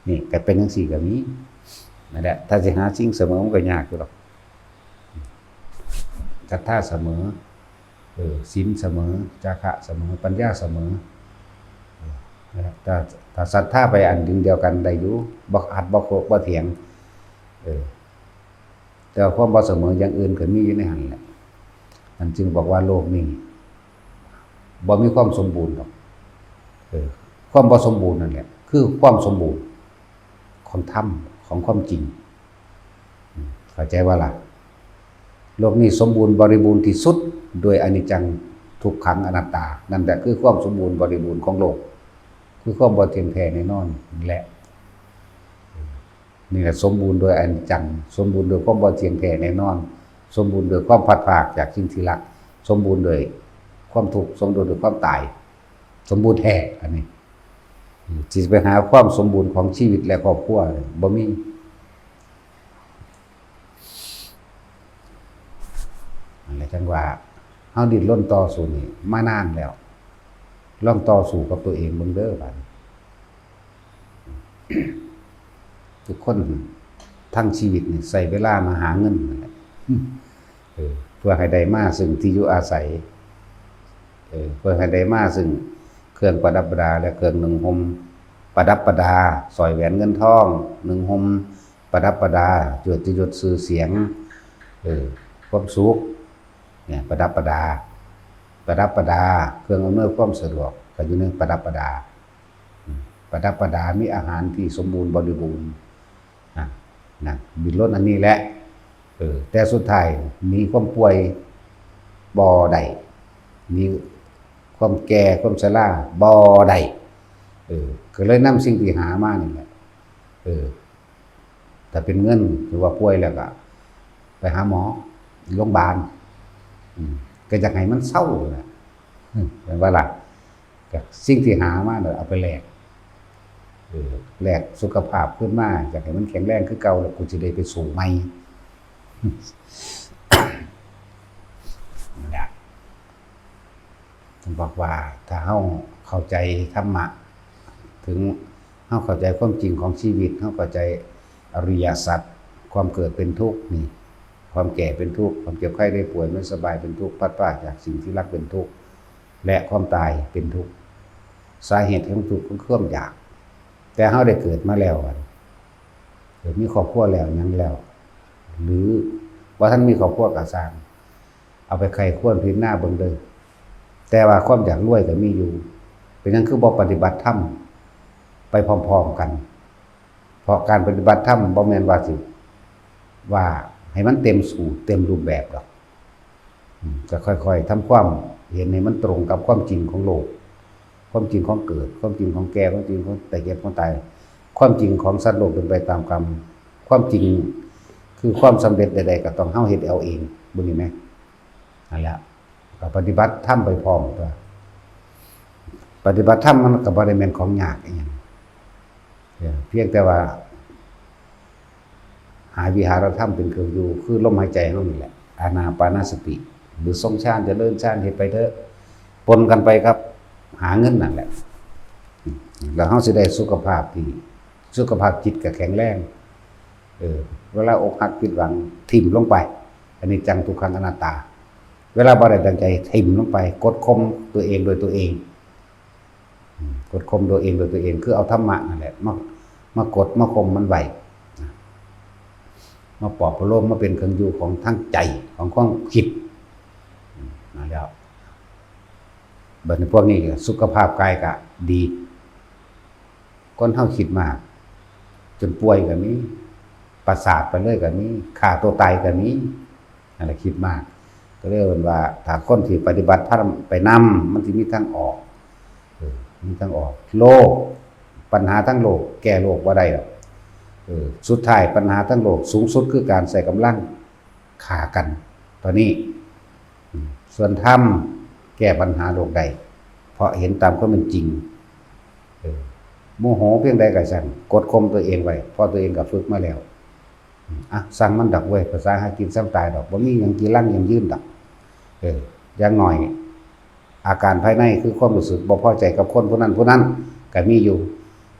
นี่ก็เป็นจั่งซี้ก็มี นั่นแหละ ถ้าสิหาสิ่งเสมอมันก็ยากอยู่ดอก ศรัทธาเสมอ เออ ศีลเสมอ จาคะเสมอ ปัญญาเสมอ เออ นะครับ ถ้า ถ้าศรัทธาไปอันเดียวกันได้อยู่ บ่ขัด บ่โคก บ่เถียง เออ แต่ว่าความบ่เสมออย่างอื่นก็มีอยู่ในหั้นแหละ มันจึงบอกว่าโลกนี้บ่มีความสมบูรณ์ดอก เออ ความบ่สมบูรณ์นั่นแหละ คือความสมบูรณ์ของธรรม ของความจริง อืม เข้าใจบ่ล่ะ โลกนี้สมบูรณ์บริบูรณ์ที่สุดด้วยอนิจจัง ทุกขัง อนัตตา นั่นแหละคือความสมบูรณ์บริบูรณ์ของโลก คือความบ่เที่ยงแท้แน่นอนนั่นแหละ นี่แหละสมบูรณ์โดยอนิจจัง สมบูรณ์โดยความบ่เที่ยงแท้แน่นอน สมบูรณ์โดยความพลัดพรากจากสิ่งที่รัก สมบูรณ์โดยความทุกข์ สมบูรณ์โดยความตาย สมบูรณ์แท้ อันนี้ สิไปหาความสมบูรณ์ของชีวิตและครอบครัวเนี่ย บ่มี นั่นแหละจั่งว่า เฮาดิ้นรนต่อสู้นี่มานานแล้ว ลองต่อสู้กับตัวเองเบิ่งเด้อบัดนี้ ทุกคนทั้งชีวิตนี่ใช้เวลามาหาเงินนั่นแหละ เออ เพื่อให้ได้มาซึ่งที่อยู่อาศัย เออ เพื่อให้ได้มาซึ่งเครื่องประดับประดาและเครื่องนุ่งห่มประดับประดา สร้อยแหวนเงินทอง นุ่งห่มประดับประดา เกียรติยศชื่อเสียง เออ ความสุข เนี่ย ประดับประดา ประดับประดา เครื่องอำนวยความสะดวกก็อยู่ในประดับประดา อืม ประดับประดา มีอาหารที่สมบูรณ์บริบูรณ์ นะ นะ ดิ้นรนอันนี้แหละ เออ แต่สุดท้ายหนีความป่วยบ่ได้ หนีความแก่ความชราบ่ได้ เออ ก็เลยนำสิ่งที่หามานี่แหละ เออ ถ้าเป็นเงิน ถือว่าป่วยแล้วก็ไปหาหมอ โรงพยาบาล อืม ก็อยากให้มันเซานะ อืม แม่นบ่ล่ะ ก็สิ่งที่หามาเนี่ยเอาไปแลก เออ แลกสุขภาพคืนมา อยากให้มันแข็งแรงคือเก่า แล้วกูสิได้ไปสู้ใหม่ อืม บอกว่าถ้าเฮาเข้าใจธรรมะ ถึงเฮาเข้าใจความจริงของชีวิต เฮาเข้าใจอริยสัจ ความเกิดเป็นทุกข์นี่ ความแก่เป็นทุกข์ ความเจ็บไข้ได้ป่วยไม่สบายเป็นทุกข์ พลัดพรากจากสิ่งที่รักเป็นทุกข์ และความตายเป็นทุกข์ สาเหตุของทุกข์คือความอยาก แต่เฮาได้เกิดมาแล้วอะ เกิดมีครอบครัวแล้วหยังแล้ว หรือบ่ทันมีครอบครัวก็ซ่าง เอาไปใคร่ครวญพิจารณาเบิ่งเด้อ แต่ว่าความอยากรวยก็มีอยู่ เป็นหยังคือบ่ปฏิบัติธรรมไปพร้อมๆกัน เพราะการปฏิบัติธรรมบ่แม่นว่าสิ ว่าให้มันเต็มสูตรเต็มรูปแบบดอก อืม ก็ค่อยๆทำความเห็นให้มันตรงกับความจริงของโลก ความจริงของเกิด ความจริงของแก่ ความจริงของแต่เจ็บของตาย ความจริงของสัตว์โลกเป็นไปตามกรรม ความจริงคือความสำเร็จใดๆก็ต้องเฮาเฮ็ดเอาเอง บุญนี่ไหม นั่นแหละ ก็ปฏิบัติธรรมไปพร้อมตัว ปฏิบัติธรรมมันก็บ่ได้แม่นของยากอีหยัง เออ เพียงแต่ว่า หาวิหารธรรมเป็นเครื่องอยู่ คือลมหายใจเฮานี่แหละ อานาปานสติ หรือทรงฌาน เจริญฌาน เฮ็ดไปเถอะ ปนกันไปกับหาเงินนั่นแหละ แล้วเฮาสิได้สุขภาพที่ สุขภาพจิตก็แข็งแรง เออ เวลาอกหักผิดหวัง ถิ่มลงไป อนิจจังทุกขังอนัตตา เวลาบ่ได้ดังใจ ถิ่มลงไป กดข่มตัวเองโดยตัวเอง อืม กดข่มตัวเองโดยตัวเอง คือเอาธรรมะนั่นแหละ มา มากดมาข่มมันไว้ มาปลอบประโลม มาเป็นเครื่องอยู่ของทางใจ ของความคิด อืม มาแล้ว บัดนี้พวกนี้ก็สุขภาพกายก็ดี คนเฮาคิดมาก จนป่วยก็มี ประสาทไปเลยก็มี ฆ่าตัวตายก็มี นั่นแหละ คิดมาก ก็เลยเอิ้นว่า ถ้าคนที่ปฏิบัติธรรมไปนำ มันสิมีทางออก เออ มีทางออก โลก ปัญหาทั้งโลก แก้โลกบ่ได้ดอก เออ สุดท้ายปัญหาทั้งโลก สูงสุดคือการใช้กำลังฆ่ากัน ตอนนี้ อืม ส่วนธรรมแก้ปัญหาโลกได้ เพราะเห็นตามความเป็นจริง เออ โมโหเพียงใดก็ช่าง กดข่มตัวเองไว้ เพราะตัวเองก็ฝึกมาแล้ว อืม อ่ะ ซ่างมันดอกเว้ย ภาษาหากินซ้ำตายดอก บ่มีหยังจีรังยั่งยืนดอก เออ อย่างน้อย อาการภายในคือความรู้สึกบ่พอใจกับคนผู้นั้นผู้นั้นก็มีอยู่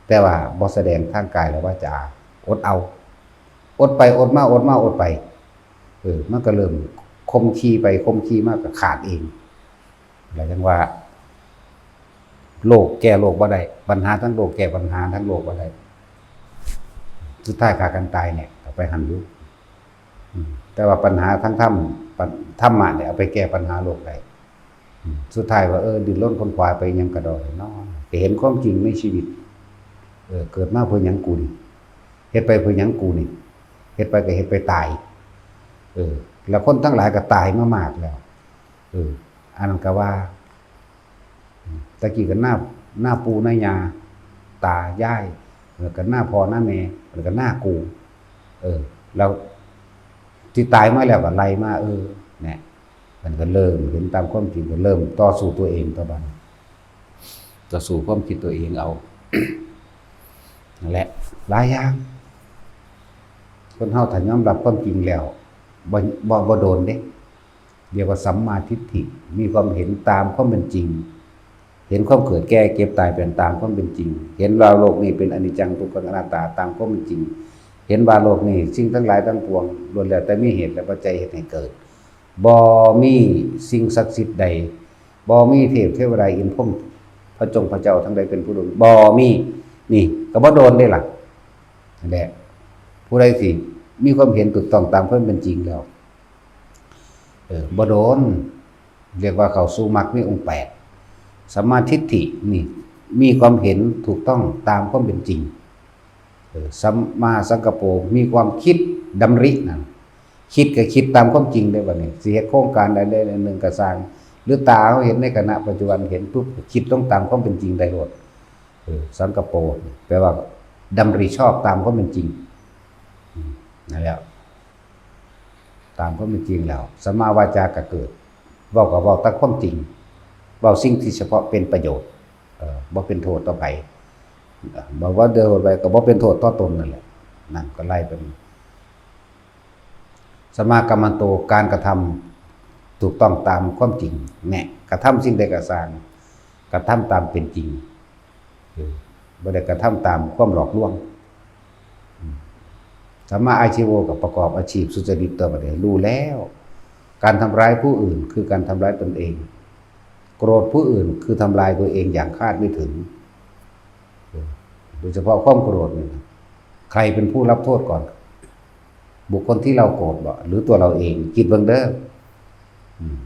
แต่ว่าบ่แสดงทางกายและวาจา อดเอา อดไปอดมา อดมาอดไป เออ มันก็เริ่มคมขีไปคมขีมาก็ขาดเอง แล้วจังว่า โลกแก้โลกบ่ได้ ปัญหาทั้งโลกแก้ปัญหาทั้งโลกบ่ได้ สุดท้ายฆ่ากันตายเนี่ย ก็ไปหั้นอยู่ อืม แต่ว่าปัญหาทั้งธรรม ปัญ- ธรรมะเนี่ยเอาไปแก้ปัญหาโลกได้ อืม สุดท้ายว่า เออ ดิ้นรนขนขวายไปหยังกะดอกเนาะ ก็เห็นความจริงในชีวิต เออ เกิดมาเพื่อหยังกูนี่ เฮ็ดไปเพื่อหยังกูนี่ เฮ็ดไปก็เฮ็ดไปตาย เออ แล้วคนทั้งหลายก็ตายมามากแล้ว เออ อันนั้นก็ว่า อืม ตะกี้ก็หน้า หน้าปู่หน้าย่า ตายาย แล้วก็หน้าพ่อหน้าแม่ แล้วก็หน้ากู เออ แล้วที่ตายมาแล้วก็ไล่มา เออ เนี่ย มันก็เริ่มเห็นตามความจริง ก็เริ่มต่อสู้ตัวเองต่อบัดนี้ ต่อสู้ความคิดตัวเองเอา นั่นแหละ หลายอย่าง คนเฮาถ้ายอมรับความจริงแล้ว บ่ บ่ บ่โดนเด้ เรียกว่าสัมมาทิฏฐิ มีความเห็นตามความเป็นจริง เห็นความเกิดแก่เจ็บตายเป็นตามความเป็นจริง เห็นว่าโลกนี้เป็นอนิจจังทุกขังอนัตตาตามความเป็นจริง เห็นว่าโลกนี้สิ่งทั้งหลายทั้งปวงล้วนแล้วแต่มีเหตุและปัจจัยเฮ็ดให้เกิด บ่มีสิ่งศักดิ์สิทธิ์ใด บ่มีเทพเทวดาอินทร์พรหมพระจงพระเจ้าทั้งหลายเป็นผู้ดล บ่มี นี่ก็บ่โดนได้ล่ะ นั่นแหละ ผู้ใดสิมีความเห็นถูกต้องตามความเป็นจริงแล้ว เออ บ่โดน เรียกว่าเข้าสู่มรรคมีองค์แปด สัมมาทิฏฐินี่ มีความเห็นถูกต้องตามความเป็นจริง เออ สัมมาสังกัปโป มีความคิดดำรินั่น คิดก็คิดตามความจริงได้บัดนี้ สิเฮ็ดโครงการใดๆหนึ่งก็ซ่าง หรือตาเฮาเห็นในขณะปัจจุบันเห็นปุ๊บ คิดลงตามความเป็นจริงได้โลด เออ สังกัปโป แปลว่าดำริชอบตามความเป็นจริง อืม นั่นแหละ ตามความเป็นจริงแล้ว สัมมาวาจาก็เกิด เว้าก็เว้าแต่ความจริง เว้าสิ่งที่เฉพาะเป็นประโยชน์ เอ่อ บ่เป็นโทษต่อไผ เอ่อ บ่ว่าเดือดร้อนไปก็บ่เป็นโทษต่อตนนั่นแหละ นั่นก็ไล่เป็น สัมมากัมมันโต การกระทำ ถูกต้องตามความจริง แน่ กระทำสิ่งใดก็ซ่าง กระทำตามเป็นจริง เออ บ่ได้กระทำตามความหลอกลวง อืม สัมมาอาชีโว ก็ประกอบอาชีพสุจริตตัวบัดนี้ รู้แล้ว การทำร้ายผู้อื่นคือการทำร้ายตนเอง โกรธผู้อื่นคือทำลายตัวเองอย่างคาดไม่ถึง เออ โดยเฉพาะความโกรธนี่นะ ใครเป็นผู้รับโทษก่อน บุคคลที่เราโกรธบ่ หรือตัวเราเอง คิดเบิ่งเด้อ อืม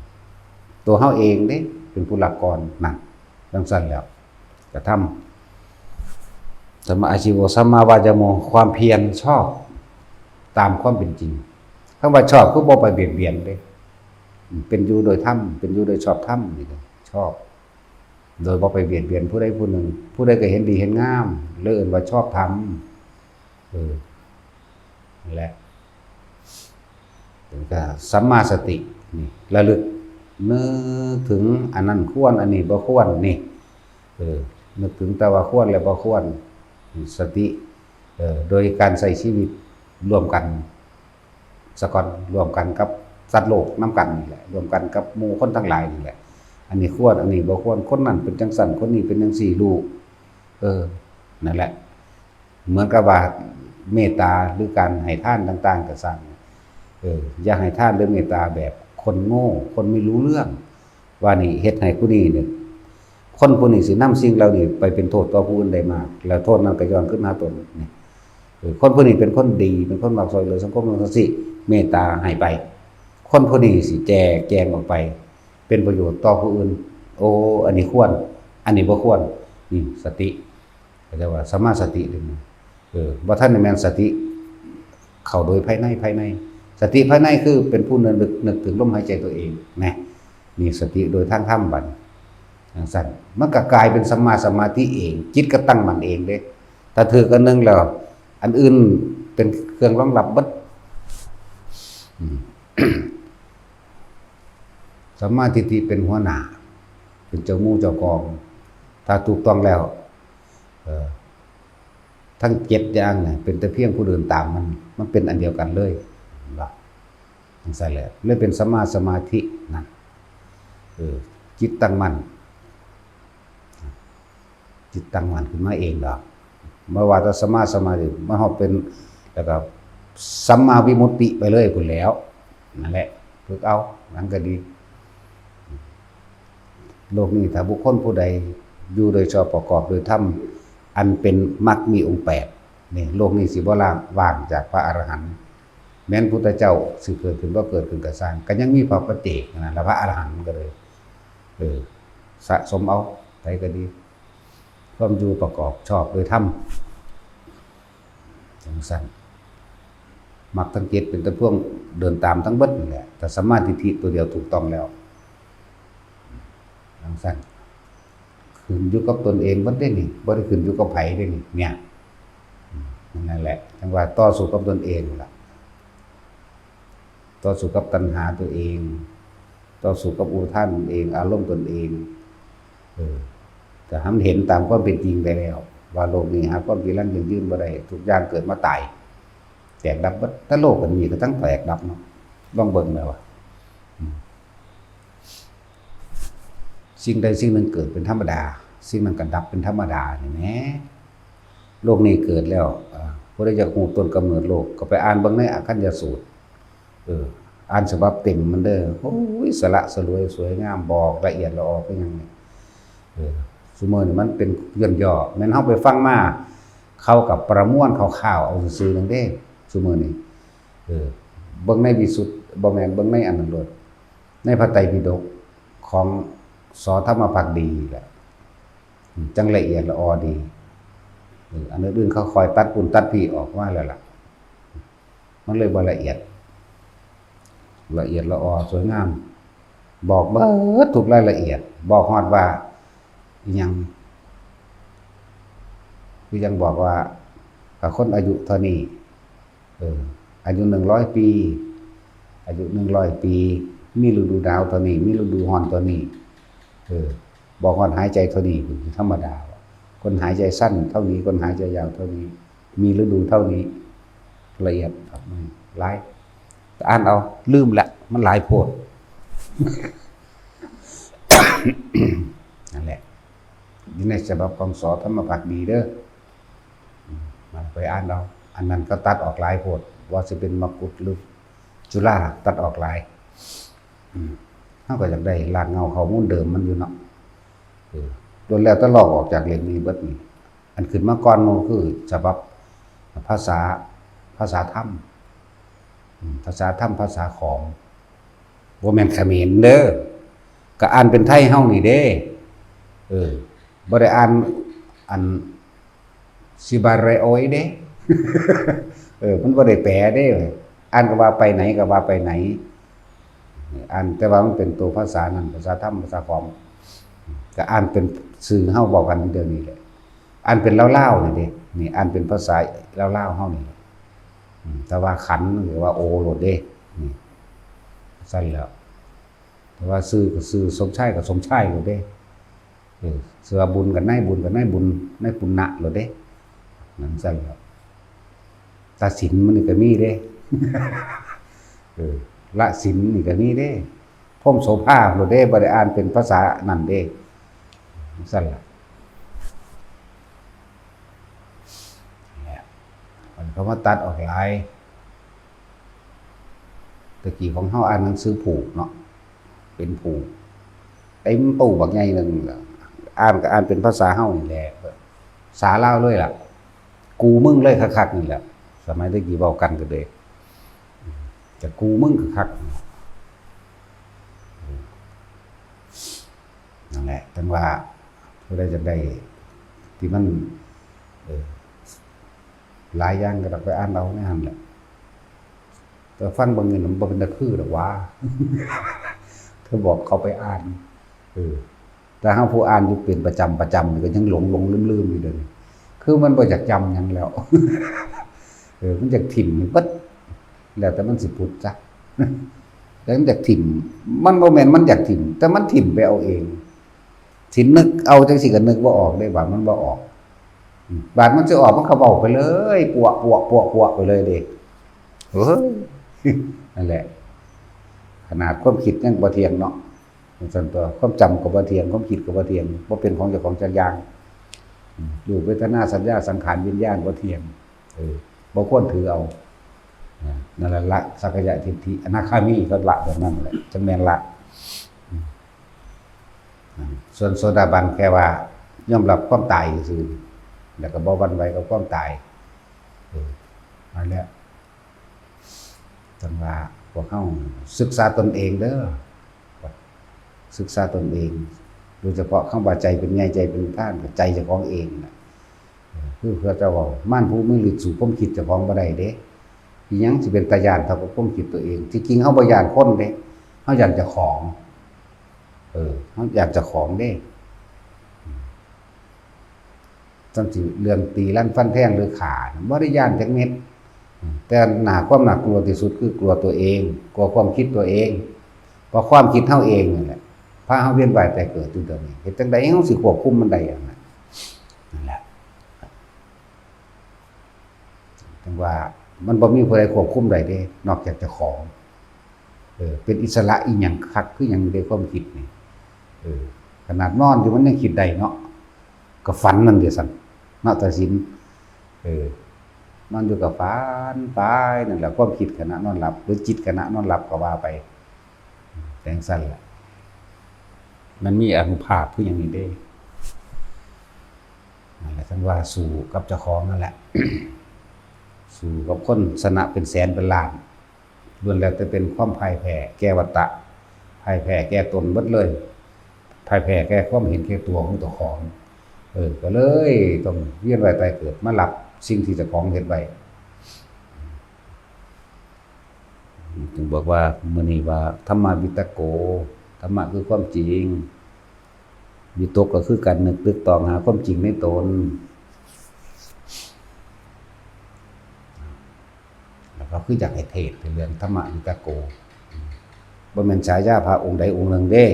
ตัวเฮาเองเด้ เป็นผู้รับก่อน นั่น จั่งซั้นแล้ว กระทำ สัมมาอาชีโว สัมมาวายาโม ความเพียรชอบ ตามความเป็นจริง คำว่าชอบคือบ่ไปเบียดเบียนเด้ อืม เป็นอยู่โดยธรรม เป็นอยู่โดยชอบธรรมนี่นะ ชอบ โดยบ่ไปเบียดเบียนผู้ใดผู้หนึ่ง ผู้ใดก็เห็นดีเห็นงาม เลยเอิ้นว่าชอบธรรม เออ นั่นแหละ แล้วก็สัมมาสติ นี่ ระลึกนึกถึงอันนั้นควร อันนี้บ่ควร นี่ เออ นึกถึงแต่ว่าควรและบ่ควร นี่ สติ เออ โดยการใช้ชีวิตร่วมกัน ซะก่อน ร่วมกันกับสัตว์โลกนำกันนี่แหละ ร่วมกันกับหมู่คนทั้งหลายนี่แหละ อันนี้ควร อันนี้บ่ควร คนนั้นเป็นจั่งซั้น คนนี้เป็นจั่งซี้ รู้ เออ นั่นแหละ เหมือนกับว่าเมตตาหรือการให้ทานต่างๆ ก็ซ่าง เออ อย่าให้ทานหรือเมตตาแบบคนโง่ คนไม่รู้เรื่อง ว่านี่เฮ็ดให้ผู้นี้เนี่ย คนผู้นี้สินำสิ่งเหล่านี้ไปเป็นโทษต่อผู้อื่นได้มาก แล้วโทษนั้นก็ย้อนคืนหาตนนี่ เออ คนผู้นี้เป็นคนดี เป็นคนมักช่วยเหลือสังคม จั่งซี้ เมตตาให้ไป คนผู้นี้สิแจกแจงออกไป เป็นประโยชน์ต่อผู้อื่น โอ้ อันนี้ควร อันนี้บ่ควร นี่สติ เขาเรียกว่าสัมมาสติเลยนะ เออ บ่ทันได้แม่นสติเข้าโดยภายใน ภายใน สติภายในคือเป็นผู้นึก นึกถึงลมหายใจตัวเองนะ นี่สติโดยทางธรรมบัด จั่งซั้น มันก็กลายเป็นสัมมาสมาธิเอง จิตก็ตั้งมั่นเองเด้ ถ้าถืกอันหนึ่งแล้ว อันอื่นเป็นเครื่องรองรับเบิด อืม สัมมาทิฏฐิเป็นหัวหน้า เป็นเจ้าหมู่เจ้ากอง ถ้าถูกต้องแล้ว เอ่อ ทั้งเจ็ดอย่างเนี่ย เป็นแต่เพียงผู้เดินตามมัน มันเป็นอันเดียวกันเลย เห็นบ่ จั่งซั้นแหละ เลยเป็นสัมมาสมาธินั่น เออ จิตตั้งมั่น จิตตั้งมั่นขึ้นมาเองดอก บ่ว่าแต่สัมมาสมาธิ มาฮอดเป็น แล้วก็สัมมาวิมุตติไปเลยพู้นแหล้ว นั่นแหละ ฝึกเอา หยังก็ดี โลกนี้ถ้าบุคคลผู้ใดอยู่โดยชอบประกอบโดยธรรม อันเป็นมรรคมีองค์แปด นี่ โลกนี้สิบ่ล่าง ว่างจากพระอรหันต์ แม้นพุทธเจ้าสิเกิดขึ้นบ่เกิดขึ้นก็ซ่าง ก็ยังมีพระปัจเจกนั่นล่ะ พระอรหันต์ก็เลย เออ สะสมเอา ไผก็ดี ความอยู่ประกอบชอบโดยธรรม จั่งซั้น มรรคทั้งเจ็ดเป็นแต่เพียงเดินตามทั้งเบิดนั่นแหละ ถ้าสัมมาทิฏฐิตัวเดียวถูกต้องแล้ว จั่งซั้น ขึ้นอยู่กับตนเองเบิดเด้นี่ บ่ได้ขึ้นอยู่กับไผเด้นี่ เนี่ย อืม นั่นแหละ จั่งว่าต่อสู้กับตนเองล่ะ ต่อสู้กับตัณหาตัวเอง ต่อสู้กับอุปาทานตนเอง อารมณ์ตนเอง เออ แต่ให้มันเห็นตามความเป็นจริงไปแล้ว ว่าโลกนี้หาความจีรังยั่งยืนบ่ได้ ทุกอย่างเกิดมาตาย แตกดับเบิด แต่โลกอันนี้ก็ทั้งแตกดับเนาะ ลองเบิ่งแม่ว่า อืม สิ่งใดสิ่งหนึ่งเกิดเป็นธรรมดา สิ่งนั้นก็ดับเป็นธรรมดานี่แหม โลกนี้เกิดแล้ว อ่า ผู้ใดอยากรู้ต้นกำเนิดโลก ก็ไปอ่านเบิ่งในอคัญญสูตร เออ อ่านฉบับเต็มมันเด้อ โอ้ย สละสลวยสวยงาม บอกละเอียดละออคือหยังนี่ เออ ซุมื้อนี่มันเป็นย่นย่อ แม่นเฮาไปฟังมา เขาก็ประมวลคร่าวๆ เอาซื่อๆ นั่นเด้ ซุมื้อนี่ เออ เบิ่งในวิสุทธิ บ่แม่น เบิ่งในอันนั้นโลด ในพระไตรปิฎกของ ส.ธรรมภักดีแหละ อืม จั่งละเอียดละออดี เออ อันอื่นๆ เขาคอยตัดปูนตัดพี่ออกมาแล้วล่ะ มันเลยบ่ละเอียด ละเอียดละออสวยงาม บอกเบิดทุกรายละเอียด บอกฮอดว่าอิหยัง คือยังบอกว่า ถ้าคนอายุเท่านี้ เออ อายุหนึ่งร้อยปี อายุหนึ่งร้อยปี มีฤดูหนาวเท่านี้ มีฤดูร้อนเท่านี้ เออ บอกฮอดหายใจเท่านี้ ธรรมดา คนหายใจสั้นเท่านี้ คนหายใจยาวเท่านี้ มีฤดูเท่านี้ ละเอียดครับ หลาย แต่อ่านเอา ลืมละ มันหลายโพด นั่นแหละ อยู่ในฉบับของ ส.ธรรมภักดีเด้อ อืม มันไปอ่านเอา อันนั้นก็ตัดออกหลายโพด ว่าสิเป็นมกุฏหรือจุฬา ตัดออกหลาย อืม เฮาก็อยากได้รากเหง้าข้อมูลเดิมมันอยู่เนาะ เออ ล้วนแล้วแต่ลอกออกจากเล่มนี้เบิดนี่ อันขึ้นมาก่อนหมู่คือฉบับภาษา ภาษาธรรม อืม ภาษาธรรม ภาษาขอม บ่แม่นเขมรเด้อ ก็อ่านเป็นไทยเฮานี่เด้ เออ บ่ได้อ่านอัน ซิบาเรโอยเด้ เออ มันบ่ได้แปลเด้ อ่านก็ว่าไปไหนก็ว่าไปไหน อ่าน แต่ว่ามันเป็นตัวภาษานั่น ภาษาธรรม ภาษาขอม ก็อ่านเป็นชื่อเฮาเว้ากันเดี๋ยวนี้แหละ อ่านเป็นลาวๆนี่เด้ นี่อ่านเป็นภาษาลาวๆเฮานี่แหละ อืม แต่ว่าขันหรือว่าโอโลดเด้ นี่ ซั่นแหล้ว แต่ว่าชื่อก็ชื่อ สมชายก็สมชายโลดเด้ เออ ชื่อว่าบุญก็นายบุญ ก็นายบุญ นายปุณณะโลดเด้ นั่นซั่นแหล้ว ตาสินมันนี่ก็มีเด้ เออ ละสินนี่ก็มีเด้ พรหมโสภาโลดเด้ บ่ได้อ่านเป็นภาษานั่นเด้ นั่นซั่นแหละ เนี่ย มันก็มาตัดออกหลาย ตะกี้ของเฮาอ่านหนังสือผูกเนาะ เป็นผูก เต็มตู้บักใหญ่หนึ่ง อ่านก็อ่านเป็นภาษาเฮานี่แหละ ภาษาลาวเลยล่ะ กูมึงเลยคักๆนี่แหละ สมัยตะกี้เว้ากันก็เลย จะกูมึงคักๆ นั่นแหละ จั่งว่าผู้ใดอยากได้ที่มัน เออ หลายอย่างก็ต้องไปอ่านเอาในหั่นแหละ แต่ฟังเบิ่งนี่มันบ่เป็นตาคือดอกหวา เธอบอกเขาไปอ่าน เออ แต่เฮาผู้อ่านอยู่เป็นประจำประจำนี่ก็ยังหลงหลงลืมลืมอยู่เดี๋ยวนี้ คือมันบ่อยากจำหยังแล้ว เออ มันอยากถิ่มนี่เบิด แล้วแต่มันสิพุดซะ แต่มันอยากถิ่ม มันบ่แม่นมันอยากถิ่ม แต่มันถิ่มไปเอาเอง สินึกเอาจังซี่ก็นึกบ่ออกเด้ บาดมันบ่ออก อืม บาดมันสิออกมันก็เว้าไปเลย ปวะ ปวะ ปวะ ปวะ ไปเลยเด้ เฮ้ย นั่นแหละ ขนาดความคิดยังบ่เที่ยงเนาะ จั่งซั่นตั๊ว ความจำก็บ่เที่ยง ความคิดก็บ่เที่ยง บ่เป็นของเจ้าของจักอย่าง อืม รูป เวทนา สัญญา สังขาร วิญญาณ บ่เที่ยง เออ บ่ควรถือเอา นะ นั่นแหละละสักกายทิฏฐิ อนาคามีก็ละแบบนั้นแหละ จั่งแม่นละ อืม อืม ส่วนโสดาบันแค่ว่ายอมรับความตายซื่อๆ แล้วก็บ่หวั่นไหวกับความตาย เออ นั่นแหละ จั่งว่าพวกเฮาศึกษาตนเองเด้อ ศึกษาตนเอง โดยเฉพาะคำว่าใจเป็นใหญ่ ใจเป็นประธาน ก็ใจเจ้าของเองน่ะ เออ คือเขาเจ้าเว้า มารผู้มีฤทธิ์สู้ความคิดเจ้าของบ่ได้เด้ อิหยังสิเป็นตาย้านเท่ากับความคิดตัวเอง ที่จริงเฮาบ่ย้านคนเด้ เฮาย้านเจ้าของ เออ เฮาย้านเจ้าของเด้ จั่งซี้เรื่องตีรันฟันแทงหรือฆ่าน่ะบ่ได้ย้านจักเม็ด แต่หน้า ความน่ากลัวที่สุดคือกลัวตัวเอง กลัวความคิดตัวเอง เพราะความคิดเฮาเองนั่นแหละ พาเฮาเวียนว่ายตายเกิดอยู่เดี๋ยวนี้ เฮ็ดจั่งใดเฮาสิควบคุมมันได้อะนะ นั่นแหละ จั่งว่ามันบ่มีผู้ใดควบคุมได้เด้ นอกจากเจ้าของ เออ เป็นอิสระอีหยังคักคือหยังอยู่ในความคิดนี่ เออ ขนาดนอนอยู่มันยังคิดได้เนาะ ก็ฝันนั่นเด้ซั่น เนาะ ตาสิน เออ นอนอยู่ก็ฝันไปนั่นแหละ ความคิดขณะนอนหลับ หรือจิตขณะนอนหลับก็ว่าไป จั่งซั่นล่ะ มันมีอานุภาพคือหยังนี่เด้ นั่นแหละ จั่งว่าสู้กับเจ้าของนั่นแหละ สู้กับคนชนะเป็นแสนเป็นล้าน ล้วนแล้วแต่เป็นความพ่ายแพ้แก่วัฏฏะ พ่ายแพ้แก่ตนเบิดเลย พ่ายแพ้แก่ความเห็นแก่ตัวของเจ้าของ เออ ก็เลยต้องเวียนว่ายตายเกิดมารับสิ่งที่เจ้าของเฮ็ดไว้ จึงบอกว่ามื้อนี้ว่า ธัมมาวิตโก ธรรมะคือความจริง วิตกก็คือการนึกตึกตองหาความจริงในตน แล้วก็คืออยากให้เทศน์เรื่องธัมมาวิตโก บ่แม่นฉายาพระองค์ใดองค์หนึ่งเด้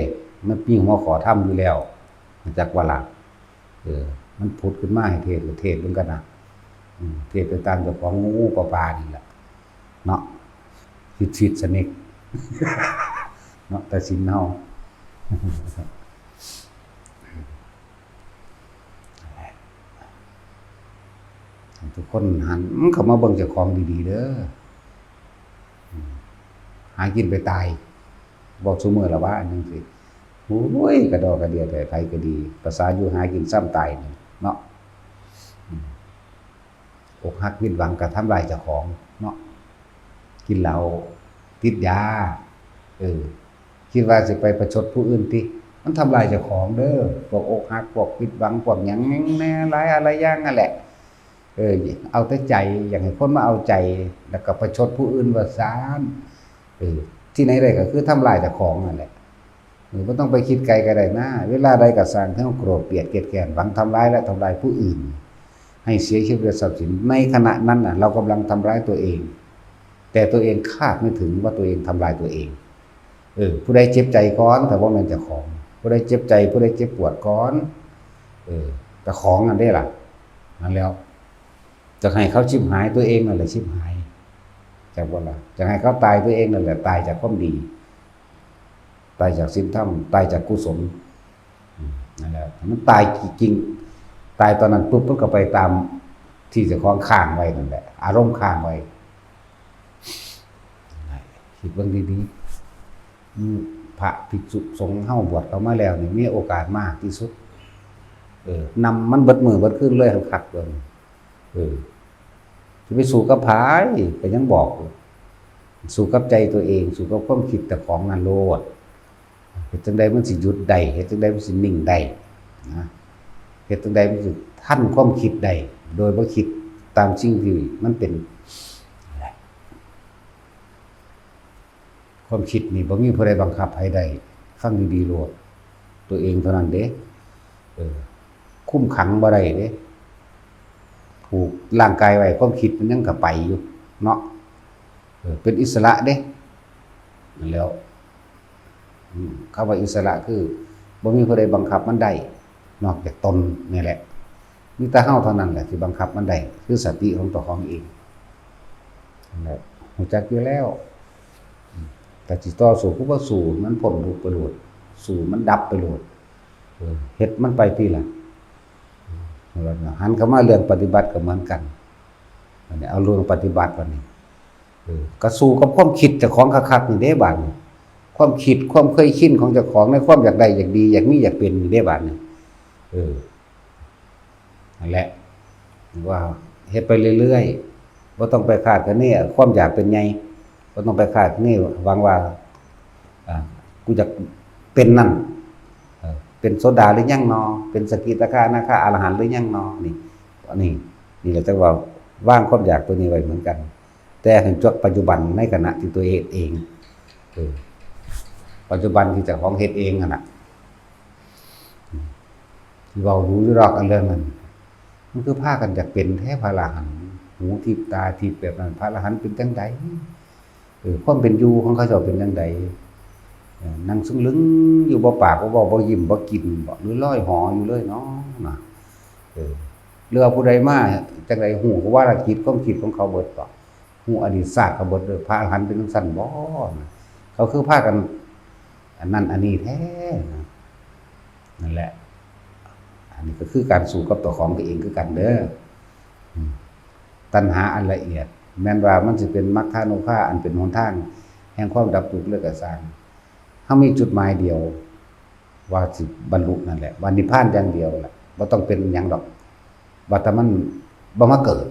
มันมีหัวข้อธรรมอยู่แล้ว จักว่าล่ะ เออ มันผุดขึ้นมาให้เทศน์ ก็เทศน์เบิ่งกันนะ อืม เทศน์ไปตามเจ้าของงูปลาปลานี่แหละ เนาะ ชิดๆ สนิท เนาะ แต่ศีลเฮา ทุกคนหันเข้ามาเบิ่งเจ้าของดีๆ เด้อ หากินไปตาย บอกซุมื้อละว่าอันจั่งซี้ โอ้ย กระดอกกระเดียแท้ ไผก็ดี ภาษาอยู่หากินซ้ำตายนี่เนาะ อกหักผิดหวังก็ทำลายเจ้าของเนาะ กินเหล้า ติดยา เออ คิดว่าสิไปประชดผู้อื่นติ มันทำลายเจ้าของเด้อ พวกอกหัก พวกผิดหวัง พวกหยังแหน่ หลายอะไรอย่างนั่นแหละ เออ เอาแต่ใจ อยากให้คนมาเอาใจ แล้วก็ประชดผู้อื่นว่าซาน เออ ที่ไหนได้ก็คือทำลายเจ้าของนั่นแหละ เออ บ่ต้องไปคิดไกลก็ได้นะ เวลาใดก็ซ่าง ถ้าเราโกรธเกลียดเกลียดแค้น หวังทำร้ายและทำลายผู้อื่น ให้เสียชีวิตและทรัพย์สิน ในขณะนั้นน่ะ เรากำลังทำร้ายตัวเอง แต่ตัวเองคาดไม่ถึงว่าตัวเองทำลายตัวเอง เออ ผู้ใดเจ็บใจก่อน แต่ว่าแม่นเจ้าของ ผู้ใดเจ็บใจ ผู้ใดเจ็บปวดก่อน เออ เจ้าของนั่นเด้ล่ะ นั่นแล้ว จะให้เขาชิบหาย ตัวเองนั่นแหละชิบหาย จากบ่ล่ะ จะให้เขาตาย ตัวเองนั่นแหละตายจากความดี ตายจากศีลธรรม ตายจากกุศล อืม นั่นแหละ มันตายจริงๆ ตายตอนนั้นปุ๊บ มันก็ไปตามที่เจ้าของค้างไว้นั่นแหละ อารมณ์ค้างไว้ คิดเบิ่งดีๆ อืม พระภิกษุสงฆ์เฮาบวชเข้ามาแล้วนี่ มีโอกาสมากที่สุด เออ นำมันเบิดมื้อเบิดคืนเลย หั้นคักเบิ่ง เออ สิไปสู้กับไผ ก็ยังบอกอยู่ สู้กับใจตัวเอง สู้กับความคิดเจ้าของนั่นโลด เฮ็ดจั่งใดมันสิหยุดได้ เฮ็ดจั่งใดมันสินิ่งได้ นะ เฮ็ดจั่งใดมันสิทันความคิดได้ โดยบ่คิดตามสิ่งที่มันเป็น ความคิดนี่บ่มีผู้ใดบังคับให้ได้ ฟังดีๆโลด ตัวเองเท่านั้นเด้ เออ คุมขังบ่ได้เด้ ผูกร่างกายไว้ ความคิดมันยังกะไปอยู่ เนาะ เออ เป็นอิสระเด้ นั่นแหล้ว อืม คำว่าอิสระคือ บ่มีผู้ใดบังคับมันได้ นอกจากตนนี่แหละ มีแต่เฮาเท่านั้นแหละที่บังคับมันได้ คือสติของเจ้าของเอง นั่นแหละ รู้จักอยู่แล้ว อืม แต่สิต่อสู้คือบ่สู้ มันพ้นทุกข์ไปโลด สู้มันดับไปโลด เออ เฮ็ดมันไปทีละ หันเข้ามาเรื่องปฏิบัติก็เหมือนกัน อันนี้เอาเรื่องปฏิบัติบัดนี้ เออ ก็สู้กับความคิดเจ้าของคักๆนี่เด้บัดนี้ ความคิด ความเคยชินของเจ้าของในความอยากได้ อยากดี อยากมี อยากเป็นนี่เด้บัดนี้ เออ นั่นแหละ ว่าเฮ็ดไปเรื่อยๆ บ่ต้องไปคาดคะเนความอยากเป็นใหญ่ บ่ต้องไปคาดคะเนหวังว่า อ่า กูอยากเป็นนั่น เออ เป็นโสดาหรือยังนอ เป็นสกิทาคานาคาอรหันต์หรือยังนอ นี่ อันนี้ นี่แหละจั่งว่าวางความอยากตัวนี้ไว้เหมือนกัน แต่ให้จดปัจจุบันในขณะที่ตัวเฮ็ดเอง เออ ปัจจุบันที่เจ้าของเฮ็ดเองนั่นน่ะ ที่เว้าดูอยู่ดอกอันเรื่องนั้น มันคือพากันอยากเป็นแท้พระอรหันต์ หูทิพย์ตาทิพย์แบบนั้น พระอรหันต์เป็นจั่งใด เออ ความเป็นอยู่ของเขาเจ้าเป็นจั่งใด เออ นั่งซึ่งลึงอยู่ บ่ปากบ่เว้า บ่ยิ้มบ่กินบ่ หรือลอยหออยู่เลยเนาะ นะ เออ หรือว่าผู้ใดมาจั่งใด ฮู้วาระจิตความคิดของเขาเบิดบ่ ฮู้อดีตชาติเขาเบิดเด้อ พระอรหันต์เป็นจั่งซั้นบ่ นะ เขาคือพากัน อันนั้นอันนี้แท้นะ นั่นแหละ อันนี้ก็คือการสู้กับเจ้าของตัวเองคือกันเด้อ อืม ตัณหาอันละเอียด แม้นว่ามันสิเป็นมัคคานุภาพอันเป็นหนทางแห่งความดับทุกข์เลยก็ซ่าง เฮามีจุดหมายเดียว ว่าสิบรรลุนั่นแหละ ว่านิพพานอย่างเดียวแหละ บ่ต้องเป็นหยังดอก ว่าแต่มันบ่มาเกิด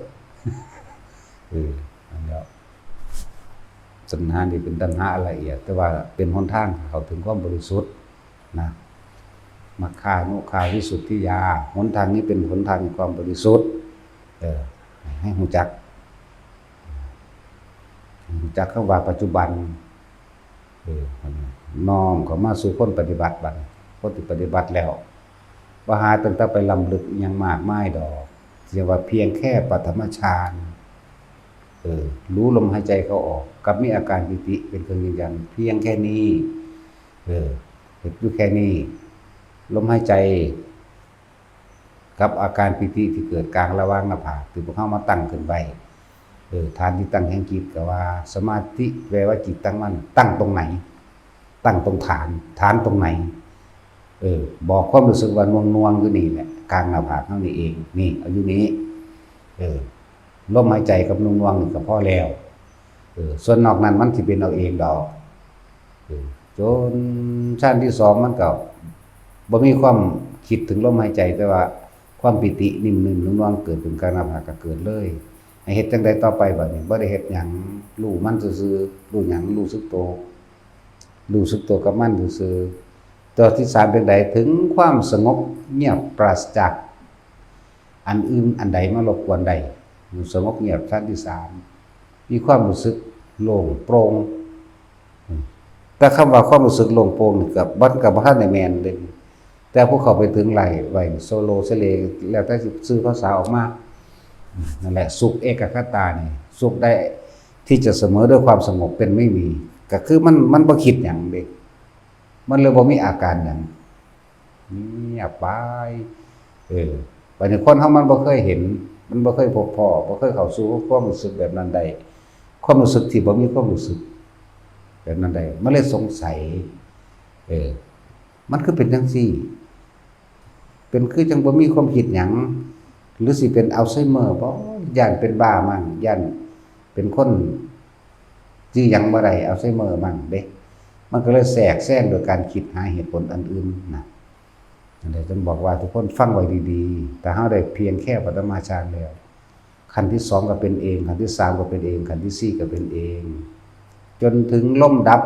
เออ นั่นแหละ ตัณหานี่เป็นตัณหาอันละเอียด แต่ว่าเป็นหนทางเข้าถึงความบริสุทธิ์นะ มัคคานุคาวิสุทธิญาณ หนทางนี้เป็นหนทางแห่งความบริสุทธิ์ เออ ให้รู้จัก รู้จักคำว่าปัจจุบัน เออ น้อมเข้ามาสู่คนปฏิบัติบัดนี้ คนที่ปฏิบัติแล้ว บ่หาตั้งแต่ไปล้ำลึกอิหยังมากมายดอก เรียกว่าเพียงแค่ปฐมฌาน เออ รู้ลมหายใจเข้าออก กับมีอาการปีติเป็นเครื่องยืนยัน เพียงแค่นี้ เออ เฮ็ดอยู่แค่นี้ ลมหายใจ กับอาการปีติที่เกิดกลางระหว่างหน้าผาก ที่พวกเฮามาตั้งขึ้นไว้ เออ ฐานที่ตั้งแห่งจิตก็ว่า สมาธิแปลว่าจิตตั้งมั่น ตั้งตรงไหน ตั้งตรงฐาน ฐานตรงไหน เออ บอกความรู้สึกว่าหน่วงๆอยู่นี่แหละ กลางหน้าผากเฮานี่เอง นี่ เอาอยู่นี้ เออ ลมหายใจกับหน่วงๆนี่ก็พอแล้ว เออ ส่วนนอกนั้นมันสิเป็นเอาเองดอก เออ จนชั้นที่สองมันก็บ่มีความคิดถึงลมหายใจ แต่ว่าความปีตินิ่มๆหน่วงๆเกิดขึ้นกลางหน้าผากก็เกิดเลย ให้เฮ็ดจั่งใดต่อไปบัดนี้ บ่ได้เฮ็ดหยัง รู้มันซื่อๆ รู้หยัง รู้สึกโต รู้สึกโตกับมันซื่อๆ ตัวที่สามเป็นใด ถึงความสงบเงียบปราศจากอันอื่นอันใดมารบกวนได้ อยู่สงบเงียบ ชั้นที่สาม มีความรู้สึกโล่งโปร่ง แต่คำว่าความรู้สึกโล่งโปร่งนี่ก็ มันก็บ่ทันได้แม่นเด้ แต่ผู้เข้าไปถึงไล่ไว้โซโลเซเล แล้วแต่สิสื่อภาษาออกมา นั่นแหละ สุขเอกคตานี่ สุขได้ที่จะเสมอด้วยความสงบเป็นไม่มี ก็คือมัน มันบ่คิดหยังเด้ มันเลยบ่มีอาการหยัง เงียบไป เออ บัดนี้คนเฮามันบ่เคยเห็น มันบ่เคยพบพ้อ บ่เคยเข้าสู่ความรู้สึกแบบนั้นได้ ความรู้สึกที่บ่มีความรู้สึกแบบนั้นได้ มันเลยสงสัย เออ มันคือเป็นจั่งซี้ เป็นคือจั่งบ่มีความคิดหยัง หรือสิเป็นอัลไซเมอร์บ่ ย้านเป็นบ้ามั้ง ย้านเป็นคน จื่อหยังบ่ได้ อัลไซเมอร์มั้งเด้ มันก็เลยแทรกแซงโดยการคิดหาเหตุผลอันอื่นนะ นั่นแหละ จึงบอกว่าทุกคนฟังไว้ดีๆ ถ้าเฮาได้เพียงแค่ปฐมฌานแล้ว ขั้นที่สองก็เป็นเอง ขั้นที่สามก็เป็นเอง ขั้นที่สี่ก็เป็นเอง จนถึงลมดับ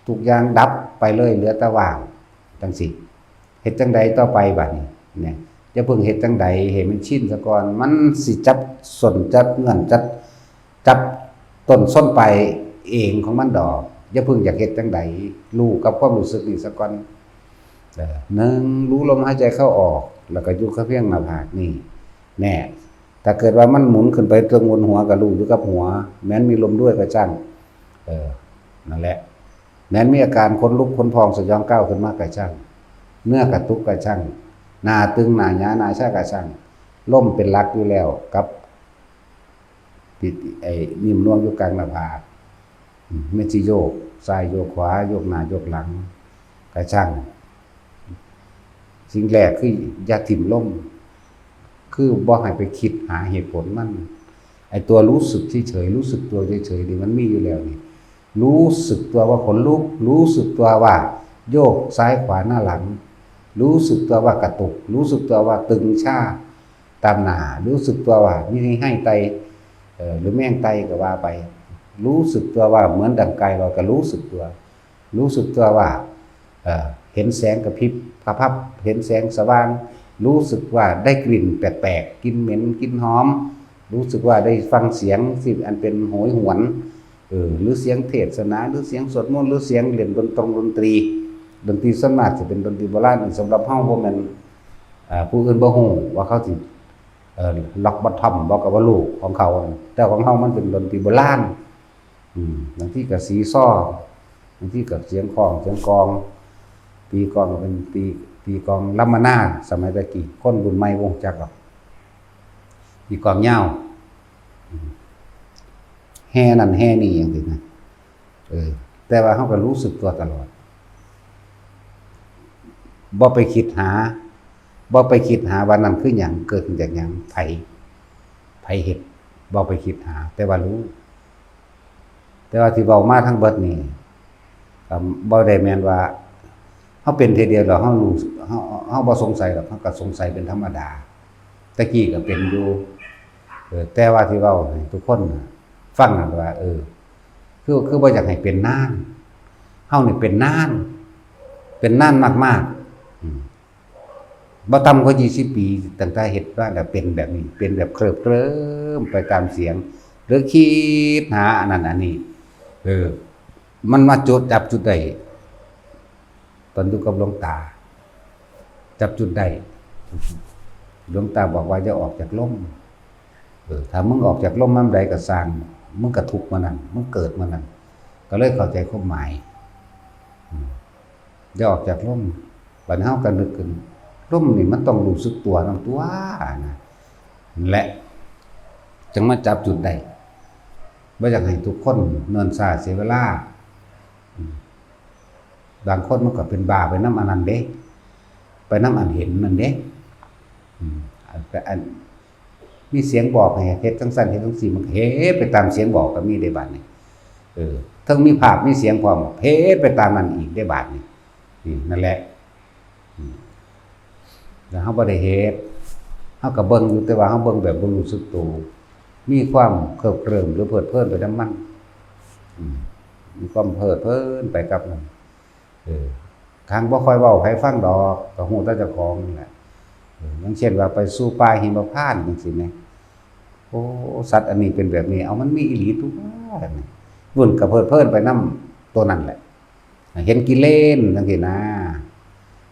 ทุกอย่างดับไปเลย เหลือแต่ว่าง จั่งซี้ เฮ็ดจั่งใดต่อไปบัดนี้ เนี่ย อย่าเพิ่งเฮ็ดจั่งใด ให้มันชินซะก่อน มันสิจับส้นจับเงื่อนจับ จับต้นส้นปลายเองของมันดอก อย่าเพิ่งอยากเฮ็ดจั่งใด รู้กับความรู้สึกนี่ซะก่อน เออ หนึ่ง รู้ลมหายใจเข้าออก แล้วก็อยู่กับเพียงหน้าผากนี่ แน่ ถ้าเกิดว่ามันหมุนขึ้นไปเทิงบนหัว ก็รู้อยู่กับหัว แม้นมีลมด้วยก็ช่าง เออ นั่นแหละ แม้นมีอาการขนลุกขนพองสยองก้าวขึ้นมาก็ช่าง เนื้อกระตุกก็ช่าง หน้าตึงหน้าหยาหน้าชาก็ช่าง ลมเป็นหลักอยู่แล้ว กับ ปิด ไอ้ นิ่มนวลอยู่กลางหน้าผาก อืม มันสิโยกซ้ายโยกขวา โยกหน้าโยกหลัง ก็ช่าง สิ่งแรกคืออย่าถิ่มลม คือบ่ให้ไปคิดหาเหตุผลมัน ไอ้ตัวรู้สึกเฉยๆ รู้สึกตัวเฉยๆ นี่มันมีอยู่แล้วนี่ รู้สึกตัวว่าขนลุก รู้สึกตัวว่าโยกซ้ายขวาหน้าหลัง รู้สึกตัวว่ากระตุก รู้สึกตัวว่าตึงชาตามหน้า รู้สึกตัวว่ามีไห้ไต เอ่อ หรือแมงไตก็ว่าไป รู้สึกตัวว่าเหมือนดั่งไก่ลอย ก็รู้สึกตัว รู้สึกตัวว่า เอ่อ เห็นแสงกระพริบกระพับ เห็นแสงสว่าง รู้สึกว่าได้กลิ่นแปลกๆ กลิ่นเหม็น กลิ่นหอม รู้สึกว่าได้ฟังเสียงที่อันเป็นโหยหวน เออ หรือเสียงเทศนา หรือเสียงสวดมนต์ หรือเสียงเล่นดนตรงดนตรี ดนตรีส่วนมากจะเป็นดนตรีโบราณ สำหรับเฮาบ่แม่น อ่า ผู้อื่นบ่ฮู้ว่าเขาสิ เอ่อ ล็อกบอททอมบ่ ก็บ่ฮู้ของเขา แต่ของเฮามันเป็นดนตรีโบราณ อืม บางทีก็ซีซอ บางทีก็เสียงค้อง เสียงกลอง ตีกลองก็เป็นตี ตีกลองล้ำมานา สมัยตะกี้ คนรุ่นใหม่บ่รู้จักดอก ตีกลองยาว อืม แห่นั่นแห่นี่จั่งซี้นะ เออ แต่ว่าเฮาก็รู้สึกตัวตลอด บ่ไปคิดหา บ่ไปคิดหาว่านั่นคือหยัง เกิดขึ้นจากหยัง ไผ ไผเฮ็ด บ่ไปคิดหา แต่ว่ารู้ แต่ว่าที่เว้ามาทั้งเบิดนี่ ก็บ่ได้แม่นว่า เฮาเป็นเทื่อเดียวแล้วเฮารู้ เฮา เฮาบ่สงสัยดอก เฮาก็สงสัยเป็นธรรมดา แต่กี้ก็เป็นอยู่ เออ แต่ว่าที่เว้าให้ทุกคนน่ะฟังนั่นว่า เออ คือ คือบ่อยากให้เป็นนาน เฮานี่เป็นนาน เป็นนานมากๆ อืม บ่ต่ำกว่ายี่สิบปี ตั้งแต่เฮ็ดมาแล้วเป็นแบบนี้ เป็นแบบเคลิ้บเคลิ้มไปตามเสียง หรือคิดหาอันนั้นอันนี้ เออ มันมาจุด จับจุดได้ ตอนอยู่กับหลวงตา จับจุดได้ หลวงตาบอกว่าอย่าออกจากลม เออ ถ้ามึงออกจากลมยามใดก็ซ่าง มึงก็ทุกข์มื้อนั้น มึงเกิดมื้อนั้น ก็เลยเข้าใจความหมาย อืม อย่าออกจากลม บัดนี้เฮาก็นึกขึ้น ลมนี่มันต้องรู้สึกตัวนำตั๊วนะ นั่นแหละ จั่งมาจับจุดได้ บ่อยากให้ทุกคนเนิ่นช้าเสียเวลา อืม บางคนมันก็เป็นบ้าไปนำอันนั้นเด้ ไปนำอันเห็นนั่นเด้ อืม อัน อัน มีเสียงบอกให้เฮ็ดจั่งซั้นเฮ็ดจั่งซี้ มันก็เฮ็ดไปตามเสียงบอกก็มีเด้บาดนี้ เออ เทิงมีภาพมีเสียงพร้อม เฮ็ดไปตามนั้นอีกเด้บาดนี้ นี่ นั่นแหละ อืม แล้วเฮาบ่ได้เฮ็ด เฮาก็เบิ่งอยู่ แต่ว่าเฮาเบิ่งแบบบ่รู้สึกตัว มีความเคลิ้มๆ หรือเพลิดเพลินไปนำมัน อืม มีความเพลิดเพลินไปกับมัน เออ คันบ่ค่อยเว้าให้ไผฟังดอก ก็ฮู้แต่เจ้าของนั่นแหละ เออ อย่างเช่นว่าไปสู่ป่าหิมพานต์จั่งซี้แหม โอ้ สัตว์อันนี้เป็นแบบนี้ เอ้า มันมีอีหลีตั๊ว นี่ บุ้นก็เพลิดเพลินไปนำตัวนั้นแหละ เห็นกิเลนจั่งซี้นะ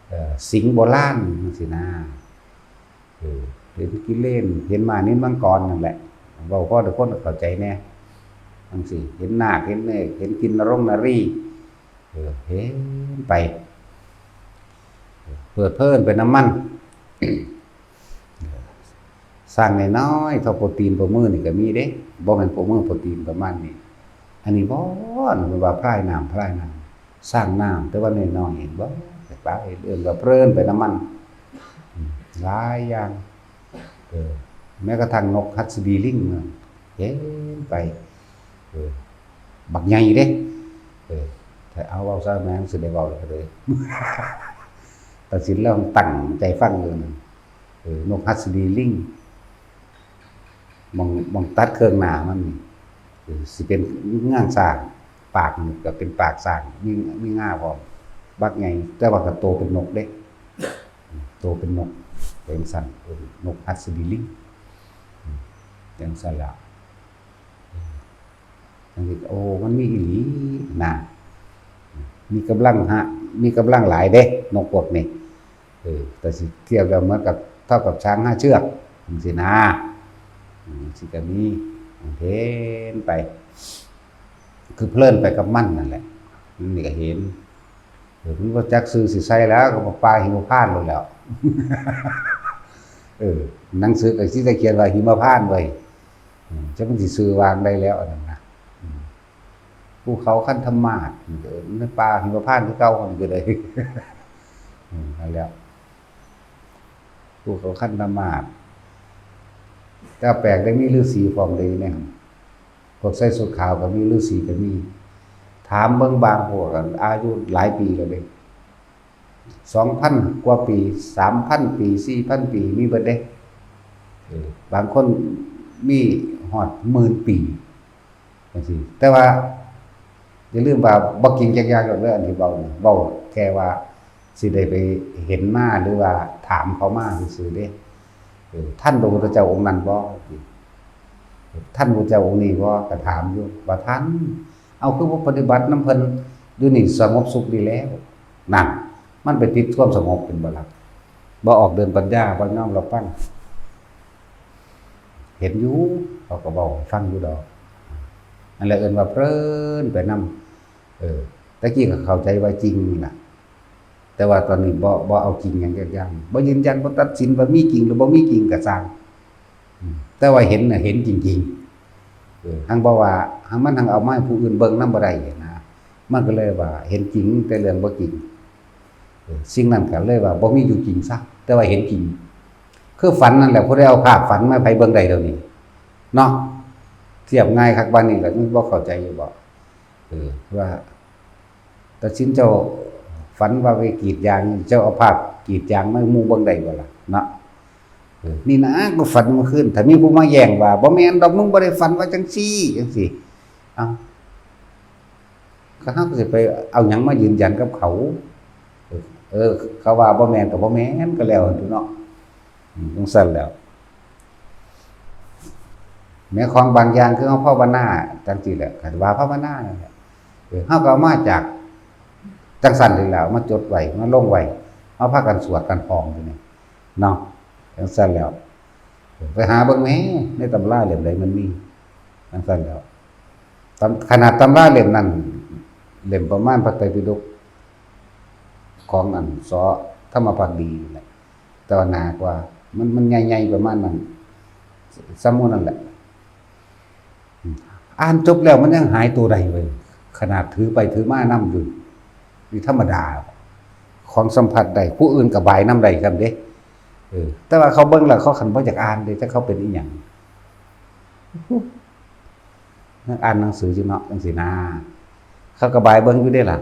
เอ่อ สิงห์โบราณจั่งซี้นะ เออ เห็นกิเลน เห็นม้านิลมังกรนั่นแหละ เว้าพอทุกคนก็เข้าใจแหน่ จั่งซี้ เห็นนาค เห็นเมฆ เห็นกินนรงนารี เออ เห็นไป เพลิดเพลินไปนำมัน ช้างน้อยๆ เท่าโป้ตีนโป้มือนี่ก็มีเด้ บ่แม่นโป้มือโป้ตีนประมาณนี้ อันนี้บ่ มันว่าพลายน้ำ พลายน้ำ ช้างน้ำ แต่ว่าน้อยๆ เห็นบ่ ไป เอิ้นว่าเพลินไปนำมัน อืม หลายอย่าง เออ แม้กระทั่งนกหัสดีลิงนั่น เห็นไป เออ บักใหญ่เด้ เออ ถ้าเอาเว้าซะแม่นสิได้เว้าเลย ตัดสินแล้วตั้งใจฟังอยู่นั่น เออ นกหัสดีลิง หม่อง หม่องตัดเครื่องหน้ามันนี่ เออ สิเป็นงาช้าง ปากนี่ก็เป็นปากช้าง มี มีงาพร้อม บักใหญ่ แต่ว่าก็โตเป็นนกเด้ โตเป็นนก เป็นสัน เออ นกหัสดีลิง อืม จั่งซั้นล่ะ จั่งซี้ โอ้ มันมีอีหลีนะ มีกำลังฮะ มีกำลังหลายเด้ นกพวกนี้ เออ แต่สิเทียบแล้วเหมือนกับ เท่ากับช้างห้าเชือกจั่งซี้นะ อืม สิก็มี เห็นไป คือเพลินไปกับมันนั่นแหละ มันนี่ก็เห็น เออ มันบ่จักชื่อสิใส่แล้ว ก็บอกป่าหิมพานต์โลดแล้ว เออ หนังสือก็สิได้เขียนว่าหิมพานต์ไว้ อืม จักมันสิชื่อว่าจั่งใดแล้วอันนั้นนะ อืม ภูเขาคันธมาศ เออ ในป่าหิมพานต์คือเก่า มันก็ได้ อืม นั่นแหละ ภูเขาคันธมาศ แต่แปลกได้มีฤาษีพร้อมเลยเนี่ย พวกใส่ชุดขาวก็มี ฤาษีก็มี ถามเบิ่งบางพวกอะ อายุหลายปีแล้วเด้ สองพันกว่าปี สามพันปี สี่พันปี มีเบิดเด้ เออ บางคนมีฮอดหมื่นปี จั่งซี้ แต่ว่าอย่าลืมว่าบ่จริงจักอย่างดอกเด้อ อันที่เว้านี่ เว้าแค่ว่าสิได้ไปเห็นมา หรือว่าถามเขามาซื่อๆเด้ เออ ทันพระพุทธเจ้าองค์นั้นบ่ ทันพระพุทธเจ้าองค์นี้บ่ ก็ถามอยู่ ว่าทัน เอาคือบ่ปฏิบัตินำเพิ่น อยู่นี่สงบสุขดีแล้ว นั่น มันไปติดความสงบเป็นบ่ล่ะ บ่ออกเดินปัญญา บ่ยอมรับฟัง เห็นอยู่ เขาก็เว้าให้ฟังอยู่ดอก นั่นแหละเอิ้นว่าเพลินไปนำ เออ แต่กี้ก็เข้าใจว่าจริงนั่นล่ะ แต่ว่าตอนนี้บ่ บ่เอาจริงหยังจักอย่าง บ่ยืนยัน บ่ตัดสินว่ามีจริงหรือบ่มีจริงก็ซ่าง อืม แต่ว่าเห็นน่ะเห็นจริงๆ เออ หั้งบ่ว่า หั้งมันหั้งเอามาให้ผู้อื่นเบิ่งนำบ่ได้นะ มันก็เลยว่าเห็นจริงแต่เรื่องบ่จริง เออ สิ่งนั้นก็เลยว่าบ่มีอยู่จริงซะ แต่ว่าเห็นจริง คือฝันนั่นแหละ ผู้ใดเอาภาพฝันมาให้ไผเบิ่งได้เดี๋ยวนี้ เนาะ เทียบง่ายคักปานนี้ก็ยังบ่เข้าใจอยู่บ่ เออ ว่า ตัดสินเจ้าฝันว่าไปกรีดยาง เจ้าเอาภาพกรีดยางมาให้หมู่เบิ่งได้บ่ล่ะ เนาะ เออ นี่นะ กูฝันเมื่อคืน ถ้ามีผู้มาแย้งว่า บ่แม่นดอก มึงบ่ได้ฝันว่าจั่งซี้ จั่งซี้ เอ้า ก็เฮาก็สิไปเอาหยังมายืนยันกับเขา เออ เออ เขาว่าบ่แม่นก็บ่แม่นก็แล้วหั่นตั่วเนาะ อืม จั่งซั้นแหล้ว แม้ของบางอย่างคือเฮาภาวนาจั่งซี้แหละ คันว่าภาวนานั่นแหละ เออ เฮาก็เอามาจากจั่งซั้นนี่แหละ เอามาจดไว้ มาลงไว้ มาพากันสวดกันท่องอยู่นี่ เนาะ จั่งซั้นแหล้ว เออ ไปหาเบิ่งแหม ในตำราเล่มใดมันมี จั่งซั้นแหล้ว ตำ ขนาดตำราเล่มนั้น เล่มประมาณพระไตรปิฎก ของอัน ส.ธรรมภักดีนี่แหละ แต่ว่าหนากว่า มัน มันใหญ่ๆ ประมาณนั้น ส่ำหมู่นั่นแหละ อืม อ่านจบแล้วมันยังหายตัวได้เว้ย ขนาดถือไปถือมานำอยู่ นี่ธรรมดา ของสัมผัสได้ ผู้อื่นก็บายนำได้ซ้ำเด้ เออ แต่ว่าเขาเบิ่งแล้วเขาคันบ่อยากอ่านเด้ จักเขาเป็นอีหยัง นักอ่านหนังสืออยู่เนาะ จังซี้นะ เขาก็บายเบิ่งอยู่เด้ล่ะ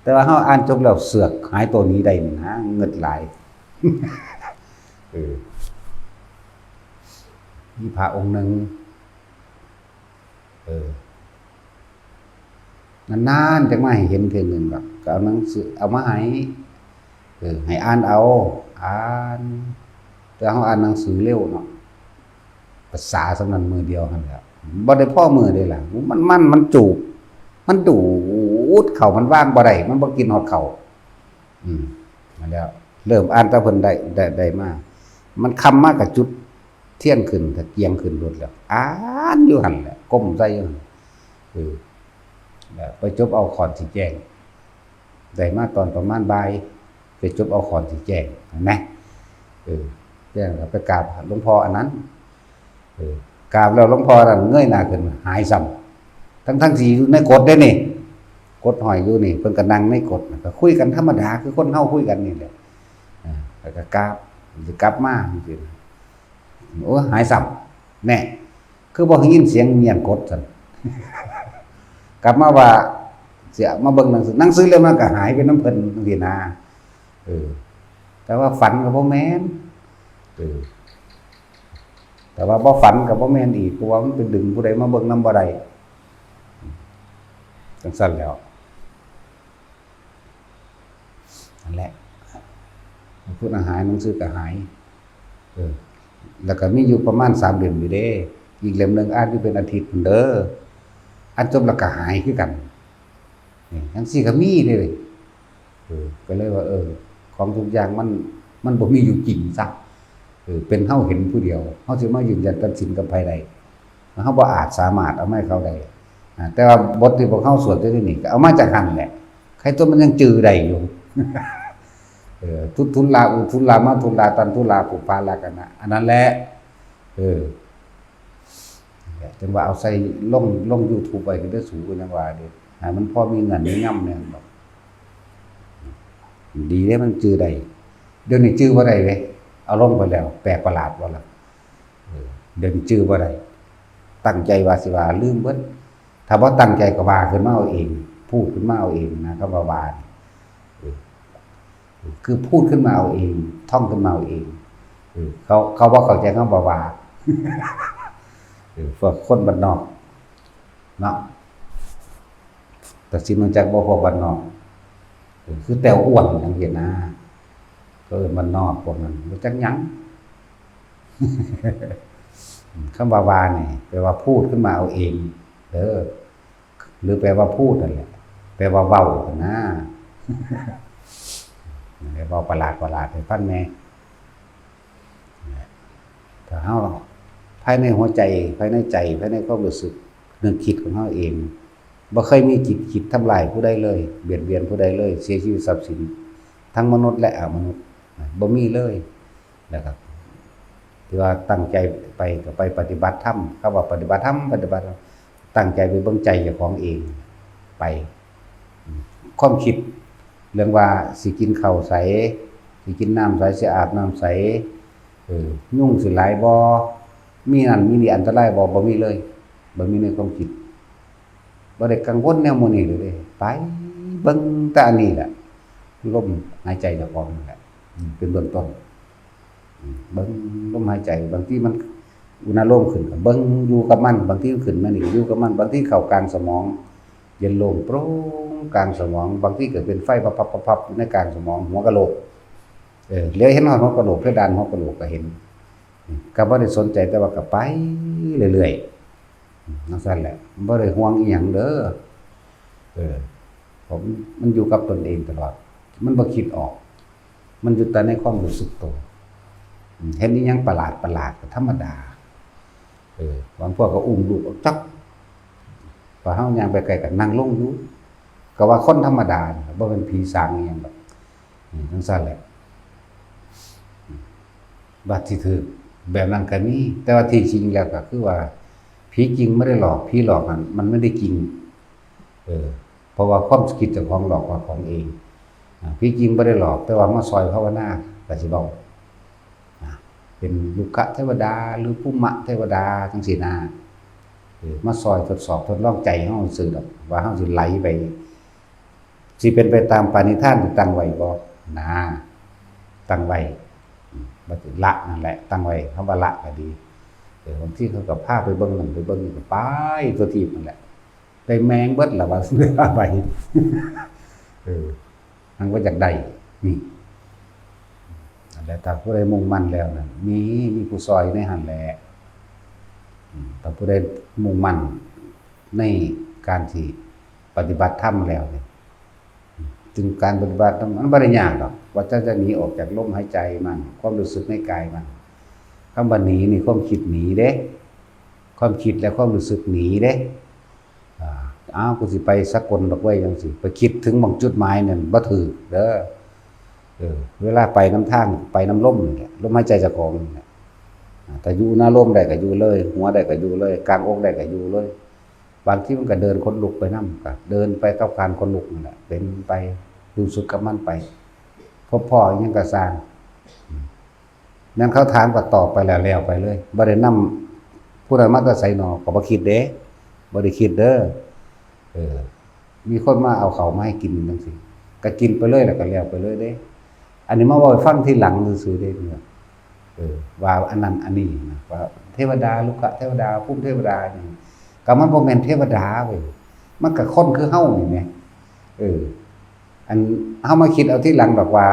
แต่ว่าเฮาอ่านจบแล้วเสือกหายตัวหนีได้นี่นะ เงิดหลาย เออ มีพระองค์หนึ่ง เออ นานๆจักมาให้เห็นเทื่อหนึ่งดอก ก็เอาหนังสือ เอามาให้ เออ ให้อ่านเอา อ่าน แต่เฮาอ่านหนังสือเร็วเนาะ ภาษาส่ำนั้นมื้อเดียวหั่นแหละ บ่ได้พอมื้อเด้ล่ะ มัน มัน มันจูบ มันดูดเข้า มันวางบ่ได้ มันบ่กินฮอดเข้า อืม นั่นแหละ เริ่มอ่านแต่เพิ่นได้ ได้ ได้มา มันค่ำมาก็จุดเทียนขึ้น ตะเกียงขึ้นโลดแล้ว อ่านอยู่หั่นแหละ ก้มใส่อยู่หั่น เออ แล้วไปจบเอาขอนสีแจ้ง ได้มาตอนประมาณบ่าย ไปจบเอาขอนสีแจ้ง เห็นไหม เออ แจ้งแล้วไปกราบหลวงพ่ออันนั้น เออ กราบแล้วหลวงพ่อนั่นเงยหน้าขึ้น หายซ้ำ ทั้งๆที่อยู่ในกฎเด้นี่ กฎห้อยอยู่นี่ เพิ่นก็นั่งในกฎ ก็คุยกันธรรมดา คือคนเฮาคุยกันนี่แหละ อ่า แล้วก็กราบ สิกลับมาจังซี้ โอ้ หายซ้ำ แน่ คือบ่ได้ยินเสียงเงียบกดซั่น กลับมาว่า สิมาเบิ่งหนังสือ หนังสือเล่มนั้นก็หายไปนำเพิ่นจังซี้นะ เออ แต่ว่าฝันก็บ่แม่น เออ แต่ว่าบ่ฝันก็บ่แม่นอีก เพราะว่ามันไปดึงผู้ใดมาเบิ่งนำบ่ได้ จังซั่นแหล้ว นั่นแหละ พุทธหาย หนังสือก็หาย เออ แล้วก็มีอยู่ประมาณสามเล่มอยู่เด้ อีกเล่มหนึ่งอ่านอยู่เป็นอาทิตย์พุ้นเด้อ อ่านจบแล้วก็หายคือกัน นี่ จังซี้ก็มีเด้ เออ ก็เลยว่า เออ ของทุกอย่างมัน มันบ่มีอยู่จริงซะ เออ เป็นเฮาเห็นผู้เดียว เฮาสิมายืนยันตัดสินกับไผได้ เฮาบ่อาจสามารถเอามาให้เขาได้ อ่า แต่ว่าบทที่พวกเฮาสวดอยู่นี่ก็เอามาจากหั่นแหละ ใครตัวมันยังจื่อได้อยู่ เออ ทุทุลลา อุทุลลา มาทุลลา ตันทุลลา ปุปปาลากนะ อันนั้นแหละ เออ จังว่าเอาใส่ลง ลง YouTube ไว้ก็ได้สูงกว่ายังว่าเด้ ให้มันพอมีเงินมีงำแหน่ดอก ดีเด้มันจื่อได้ เดี๋ยวนี้จื่อบ่ได้เว้ย เอาลงไปแล้ว แปลกประหลาดบ่ล่ะ เออ เดี๋ยวนี้จื่อบ่ได้ ตั้งใจว่าสิว่าลืมเบิด ถ้าบ่ตั้งใจก็ว่าขึ้นมาเอาเอง พูดขึ้นมาเอาเองนะ คำว่าว่านี่ เออ คือพูดขึ้นมาเอาเอง ท่องขึ้นมาเอาเอง เออ เขา เขาบ่เข้าใจคำว่าว่า เออ พวกคนบ้านนอก เนาะ ตัดสินมาจากบ่พวกบ้านนอก เออ คือแต้วอ้วนจังซี้นะ ก็เอิ้นบ้านนอกพวกนั้น บ่จักหยัง คำว่าว่านี่ แปลว่าพูดขึ้นมาเอาเอง เด้อ หรือแปลว่าพูดนั่นแหละ แปลว่าเว้าหั่นนะ แปลว่าประหลาดประหลาดให้ฟังแหน่ ถ้าเฮา ภายในหัวใจ ภายในใจ ภายในความรู้สึก นึกคิดของเฮาเอง บ่เคยมีจิตคิดทำลายผู้ใดเลย เบียดเบียนผู้ใดเลย เสียชีวิตทรัพย์สิน ทั้งมนุษย์และอมนุษย์ บ่มีเลย นะครับ ที่ว่าตั้งใจไปก็ไปปฏิบัติธรรม คำว่าปฏิบัติธรรม ปฏิบัติธรรม ตั้งใจไปเบิ่งใจเจ้าของเอง ไป ความคิดเรื่องว่าสิกินข้าวไส สิกินน้ำไส สิอาบน้ำไส เออ ยุงสิหลายบ่ มีนั่นมีนี่อันตรายบ่ บ่มีเลย บ่มีในความคิด บ่ได้กังวลแนวหมู่นี้เลยเด้ ไปเบิ่งแต่อันนี้แหละ ลมหายใจเจ้าของนั่นแหละ อืม เป็นเบื้องต้น อืม เบิ่งลมหายใจ บางทีมันอุณาโลมขึ้นก็เบิ่งอยู่กับมัน บางทีมันขึ้นมานี่อยู่กับมัน บางทีเข้ากลางสมอง เย็นโล่งโปร่งกลางสมอง บางทีเกิดเป็นไฟพับๆๆๆ อยู่ในกลางสมอง หัวกะโหลก เออ เหลือเห็นฮอดหัวกะโหลก เพดานหัวกะโหลกก็เห็น อืม ก็บ่ได้สนใจ แต่ว่าก็ไปเรื่อยๆ อืม จั่งซั้นแหละ บ่ได้ห่วงอีหยังเด้อ เออ ผม มันอยู่กับตนเองตลอด มันบ่คิดออก มันอยู่แต่ในความรู้สึกตัว อืม เห็นอีหยังประหลาดประหลาดก็ธรรมดา เออ บางพวกก็อุ้มลูกออกจาก พอเฮาย่างไปไกลก็นั่งลงอยู่ ก็ว่าคนธรรมดานี่ล่ะ บ่เป็นผีสางอีหยังดอก อืม จั่งซั้นแหละ อืม บัดสิถืกแบบนั้นก็มี แต่ว่าที่จริงแล้วก็คือว่า ผีจริงไม่ได้หลอก ผีหลอกนั่นมันไม่ได้จริง เออ เพราะว่าความคิดเจ้าของหลอกเจ้าของเอง อ่า ที่จริงบ่ได้หลอก แต่ว่ามาซอยภาวนา ก็สิเว้า อ่า เป็นรุกขเทวดา หรือภูมะเทวดา จังซี้นะ เออ มาซอยทดสอบทดลองใจเฮาซื่อดอก ว่าเฮาสิไหลไป สิเป็นไปตามปณิธานที่ตั้งไว้บ่ นะ ตั้งไว้ อืม บ่ละนั่นแหละ ตั้งไว้ คำว่าละก็ดี เออ บางทีเขาก็พาไปเบิ่งนั่นไปเบิ่งนี่ก็ไปทั่วทีปนั่นแหละ ไปแมงเบิดล่ะว่า ไป เออ มันก็อยากได้ นี่ นั่นแหละ ถ้าผู้ใดมุ่งมั่นแล้วนั่น มี มีผู้ซอยในหั่นแหละ อืม ถ้าผู้ใดมุ่งมั่นในการที่ปฏิบัติธรรมแล้วเนี่ย อืม จึงการปฏิบัติธรรมมันบ่ได้ยากดอก ว่าเจ้าจะหนีออกจากลมหายใจมัน ความรู้สึกในกายมัน คำว่าหนีนี่ความคิดหนีเด้ ความคิดและความรู้สึกหนีเด้ อ่า อ้าว กูสิไปสกลดอกเว้ย จังซี้ ไปคิดถึงหม่องจุดหมายนั่นบ่ถืกเด้อ เออ เวลาไปนำทาง ไปนำลมนี่แหละ ลมหายใจเจ้าของนี่แหละ อ่า ถ้าอยู่หน้าลมได้ก็อยู่เลย หัวได้ก็อยู่เลย กลางอกได้ก็อยู่เลย บางทีมันก็เดินขนลุกไปนำ ก็เดินไปกับการขนลุกนั่นแหละ เป็นไป รู้สึกกับมันไป พบพ้ออิหยังก็ซ่าง อืม แม่นเขาถามก็ตอบไปแล้ว แล้วไปเลย บ่ได้นำผู้นั้นมาแต่ไสหนอ ก็บ่คิดเด้ บ่ได้คิดเด้อ เออ มีคนมาเอาข้าวมาให้กินจังซี้ ก็กินไปเลย แล้วก็แล้วไปเลยเด้ อันนี้มาเว้าให้ฟังทีหลังซื่อๆเด้ เออ ว่าอันนั้นอันนี้นะ ว่าเทวดา รุกขเทวดา ภูมิเทวดานี่ ก็มันบ่แม่นเทวดาเว้ย มันก็คนคือเฮานี่แหม เออ อันเฮามาคิดเอาทีหลังดอกว่า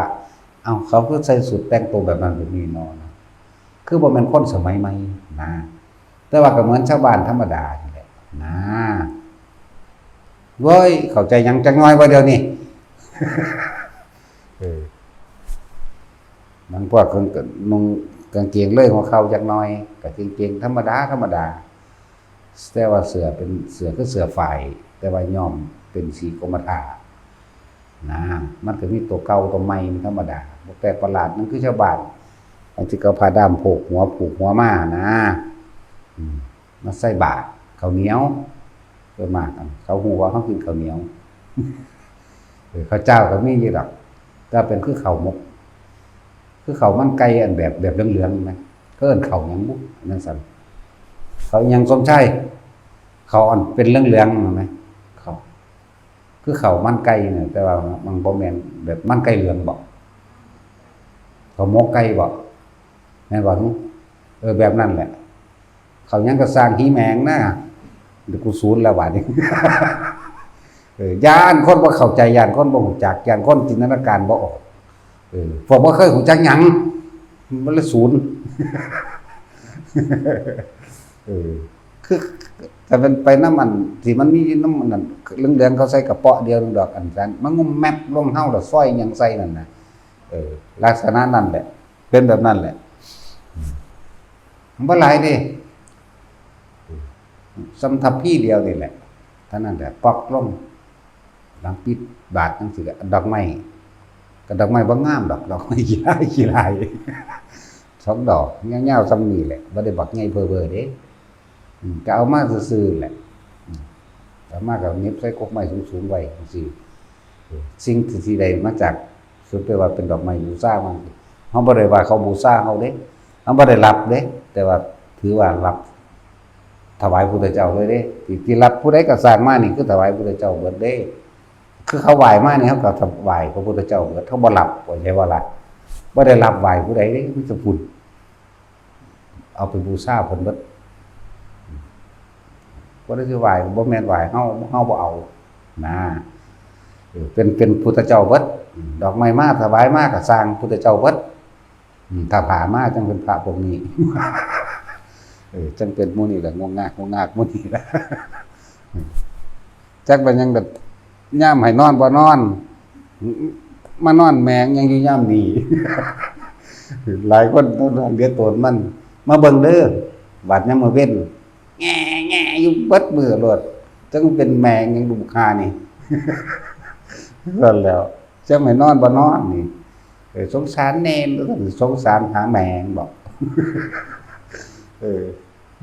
เอ้า เขาคือใส่ชุดแต่งตัวแบบนั้นแบบนี้เนาะ คือบ่แม่นคนสมัยใหม่นะ แต่ว่าก็เหมือนชาวบ้านธรรมดานี่แหละนะ เว้ย เข้าใจหยังจักหน่อยบ่เดี๋ยวนี้ เออ บางพวกก็นุ่งกางเกงเลยหัวเข่าจักหน่อย ก็กางเกงธรรมดา ธรรมดา แต่ว่าเสื้อเป็นเสื้อคือเสื้อฝ้าย แต่ว่าย้อมเป็นสีกรมท่านะ มันก็มีตัวเก่าตัวใหม่ มันธรรมดา บ่แปลกประหลาด มันคือชาวบ้าน อันที่เขาผ้าด้ามโพกหัว ผูกหัวมานะ อืม มาใส่บาตรข้าวเหนียว ส่วนมากอันเขาฮู้ว่าเขากินข้าวเหนียว เออ ข้าวเจ้าก็มีอยู่ดอก แต่เป็นคือข้าวหมก คือข้าวมันไก่อันแบบ แบบเหลืองๆนะ เขาเอิ้นข้าวหยังบุ อันนั้นสั่น ข้าวหยังสมชาย ข้าวอันเป็นเหลืองๆนั่นนะ ข้าว คือข้าวมันไก่เนี่ย แต่ว่ามันบ่แม่นแบบมันไก่เหลืองบ่ ข้าวหมกไก่บ่ แม่นบ่ เออ แบบนั้นแหละ ข้าวหยังก็ซ่าง หีแมงนะ เดี๋ยวกูสูนแล้วบาดนี้ เออ ย้านคนบ่เข้าใจ ย้านคนบ่รู้จัก ย้านคนจินตนาการบ่ออก เออ พวกบ่เคยรู้จักหยัง มันเลยสูน เออ คือ ถ้าเป็นไปนำอันที่มันมีนำอันนั้น เหลืองๆเขาใส่กระเป๋าเดียวนึงดอก อันนั้นมันงุ่มแมบลงเฮาแล้วซอยหยังใส่นั่นน่ะ เออ ลักษณะนั่นแหละ เป็นแบบนั้นแหละ อืม มันบ่หลายเด้ ส่ำทัพพีเดียวนี่แหละ เท่านั้นแหละ ปอกลง หลังปิดบาตรจังซี้ก็ดอกไม้ ก็ดอกไม้บ่งามดอก ดอกไม้ขี้ร้ายขี้ร้าย สองดอก ยาวๆส่ำนี้แหละ บ่ได้บักใหญ่เบ้อเบ้อเด้ อืม ก็เอามาซื่อๆแหละ อืม เอามาก็เหน็บใส่กกไม้สูงๆไว้จังซี้ เออ สิ่งที่สิได้มาจาก สุดแปลว่าเป็นดอกไม้บูชามัน เฮาบ่ได้ว่าเขาบูชาเฮาเด้ เฮาบ่ได้รับเด้ แต่ว่าถือว่ารับถวายพุทธเจ้าเลยเด้ ที่ ที่รับผู้ใดก็สร้างมานี่คือถวายพุทธเจ้าเบิดเด้ คือเขาไหว้มานี่เฮาก็ถวายพระพุทธเจ้าเบิด เฮาบ่รับ เข้าใจบ่ล่ะ บ่ได้รับไหว้ผู้ใดเด้ มีแต่พุทธ เอาไปบูชาเพิ่นเบิด บ่ได้สิไหว้ บ่แม่นไหว้เฮา เฮาบ่เอา นะ เออ เป็น เป็นพุทธเจ้าเบิด ดอกไม้มาถวายมาก็สร้างพุทธเจ้าเบิด อืม ถ้าผ่ามาจังเป็นพระพวกนี้ เออ จังเป็นหมู่นี้แหละ งวงงาก งวงงากหมู่นี้แหละ จักเป็นหยังแบบ ยามให้นอนบ่นอน มานอนแมงหยังอยู่ยามนี้ หลายคนเรียกตนมัน มาเบิ่งเด้อ บาดยามมื้อเว็น แง่แง่อยู่เบิดมื้อโลด จังเป็นแมงหยังดุมคานี่ นั่นแหล้ว จังให้นอนบ่นอนนี่ เออ สงสารเนน สงสารหาแมงบอก เออ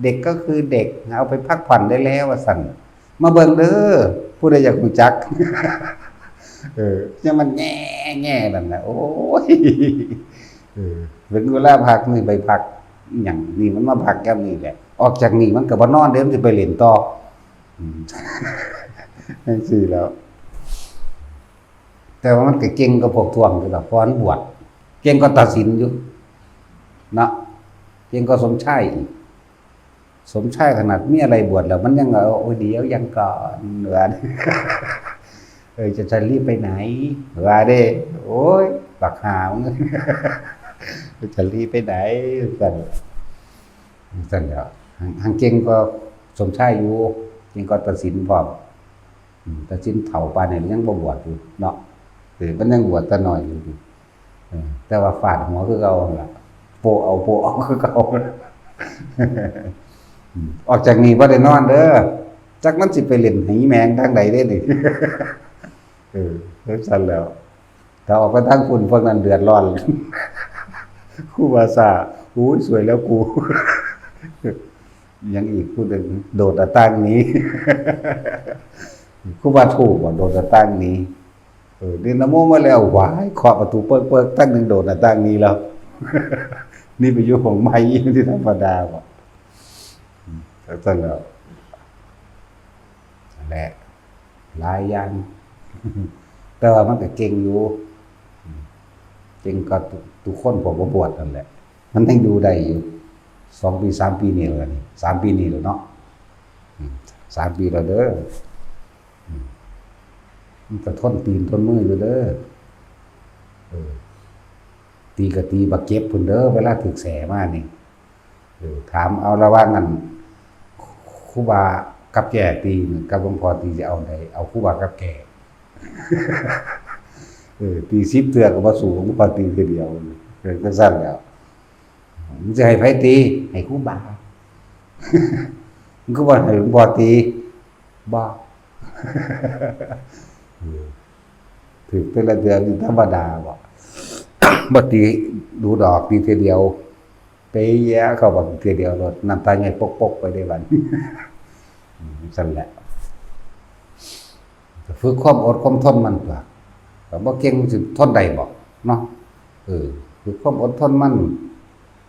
เด็กก็คือเด็ก เอาไปพักผ่อนได้แล้ว ว่าซั่น มาเบิ่งเด้อ ผู้ใดอยากรู้จัก เออ ยังมันแง่แง่นั่นนะ โอ้ย เออ เป็นเวลาพักนี่ไปพัก อหย่างนี่มันมาพักแก้มนี่แหละ ออกจากนี่มันก็บ่นอนเด้ มันสิไปเล่นต่อ อืม จังซี่แหล้ว แต่ว่ามันก็เก่งกว่าพวกท่วงอยู่ดอก เพราะมันบวช เก่งกว่าตาสินอยู่ เนาะ เก่งกว่าสมชายอีก สมชายขนาดมีอะไรบวชแล้ว มันยังว่า โอ้ย เดี๋ยวยังก่อน ว่า เออ จะ จะรีบไปไหน ว่าเด้ โอ้ย บักห่ามึง จะรีบไปไหน ซั่น ซั่นแหล้ว หั้ง หั้งเก่งกว่าสมชายอยู่ เก่งกว่าตาสินพร้อม อืม ตาสินเฒ่าปานนี้ยังบ่บวชอยู่เนาะ เออ มันยังบวชแต่น้อยอยู่ เออ แต่ว่าฟาดหัวคือเก่าหั่นล่ะ โปะเอา โปะเอาคือเก่า อืม ออกจากนี่บ่ได้นอนเด้อ จักมันสิไปเล่นไหแมงทางใดเด้นี่ เออ จังซั่นแหล้ว ถ้าออกไปทางพุ้น พวกนั้นเดือดร้อน ครูบาซ่า โอ้ย สวยแล้วกู ยังอีกผู้หนึ่ง โดดหน้าต่างหนี ครูบาถูกบ่ โดดหน้าต่างหนี เออ เรียนนะโมมาแล้ว หวาย เคาะประตูเปิ๊กๆ ตั้งหนึ่ง โดดหน้าต่างหนีแล้ว นี่ไปอยู่ของใหม่ที่ธรรมดาบ่ อืม จังซั่นแหล้ว นั่นแหละ หลายอย่าง แต่ว่ามันก็เก่งอยู่ อืม เก่งกว่าทุก ทุกคนพวกบ่บวชนั่นแหละ มันยังอยู่ได้อยู่ สองปี สามปีนี่แหละนี่ สามปีนี่แหละเนาะ อืม สามปีแล้วเด้อ อืม มันก็ทนตีนทนมืออยู่เด้อ เออ ตีก็ตีบักเจ็บพุ้นเด้อ เวลาถืกแสมานี่ เออ ถามเอาระหว่างนั้น ครูบากับแก่ตีนี่ กับหลวงพ่อตีจะเอาใด เอาครูบากับแก่ เออ ตีสิบเทื่อก็บ่สู้หลวงพ่อตีเทื่อเดียว เออ จังซั่นแหล้ว มันสิให้ไผตี ให้ครูบา มันก็บ่ให้หลวงพ่อตี บ่ เออ ถืกแต่ละเทื่อนี่ธรรมดาบ่ บ่ตีดูดอก ตีเทื่อเดียว เปะแยะเข้าบักเทื่อเดียวโลด น้ำตาใหญ่ปกๆ ไปได้บัด อืม ซั่นแหละ ก็ฝึกความอดความทนมันตั่ว ก็บ่เก่งสิทนได้บ่เนาะ เออ ฝึกความอดทนมัน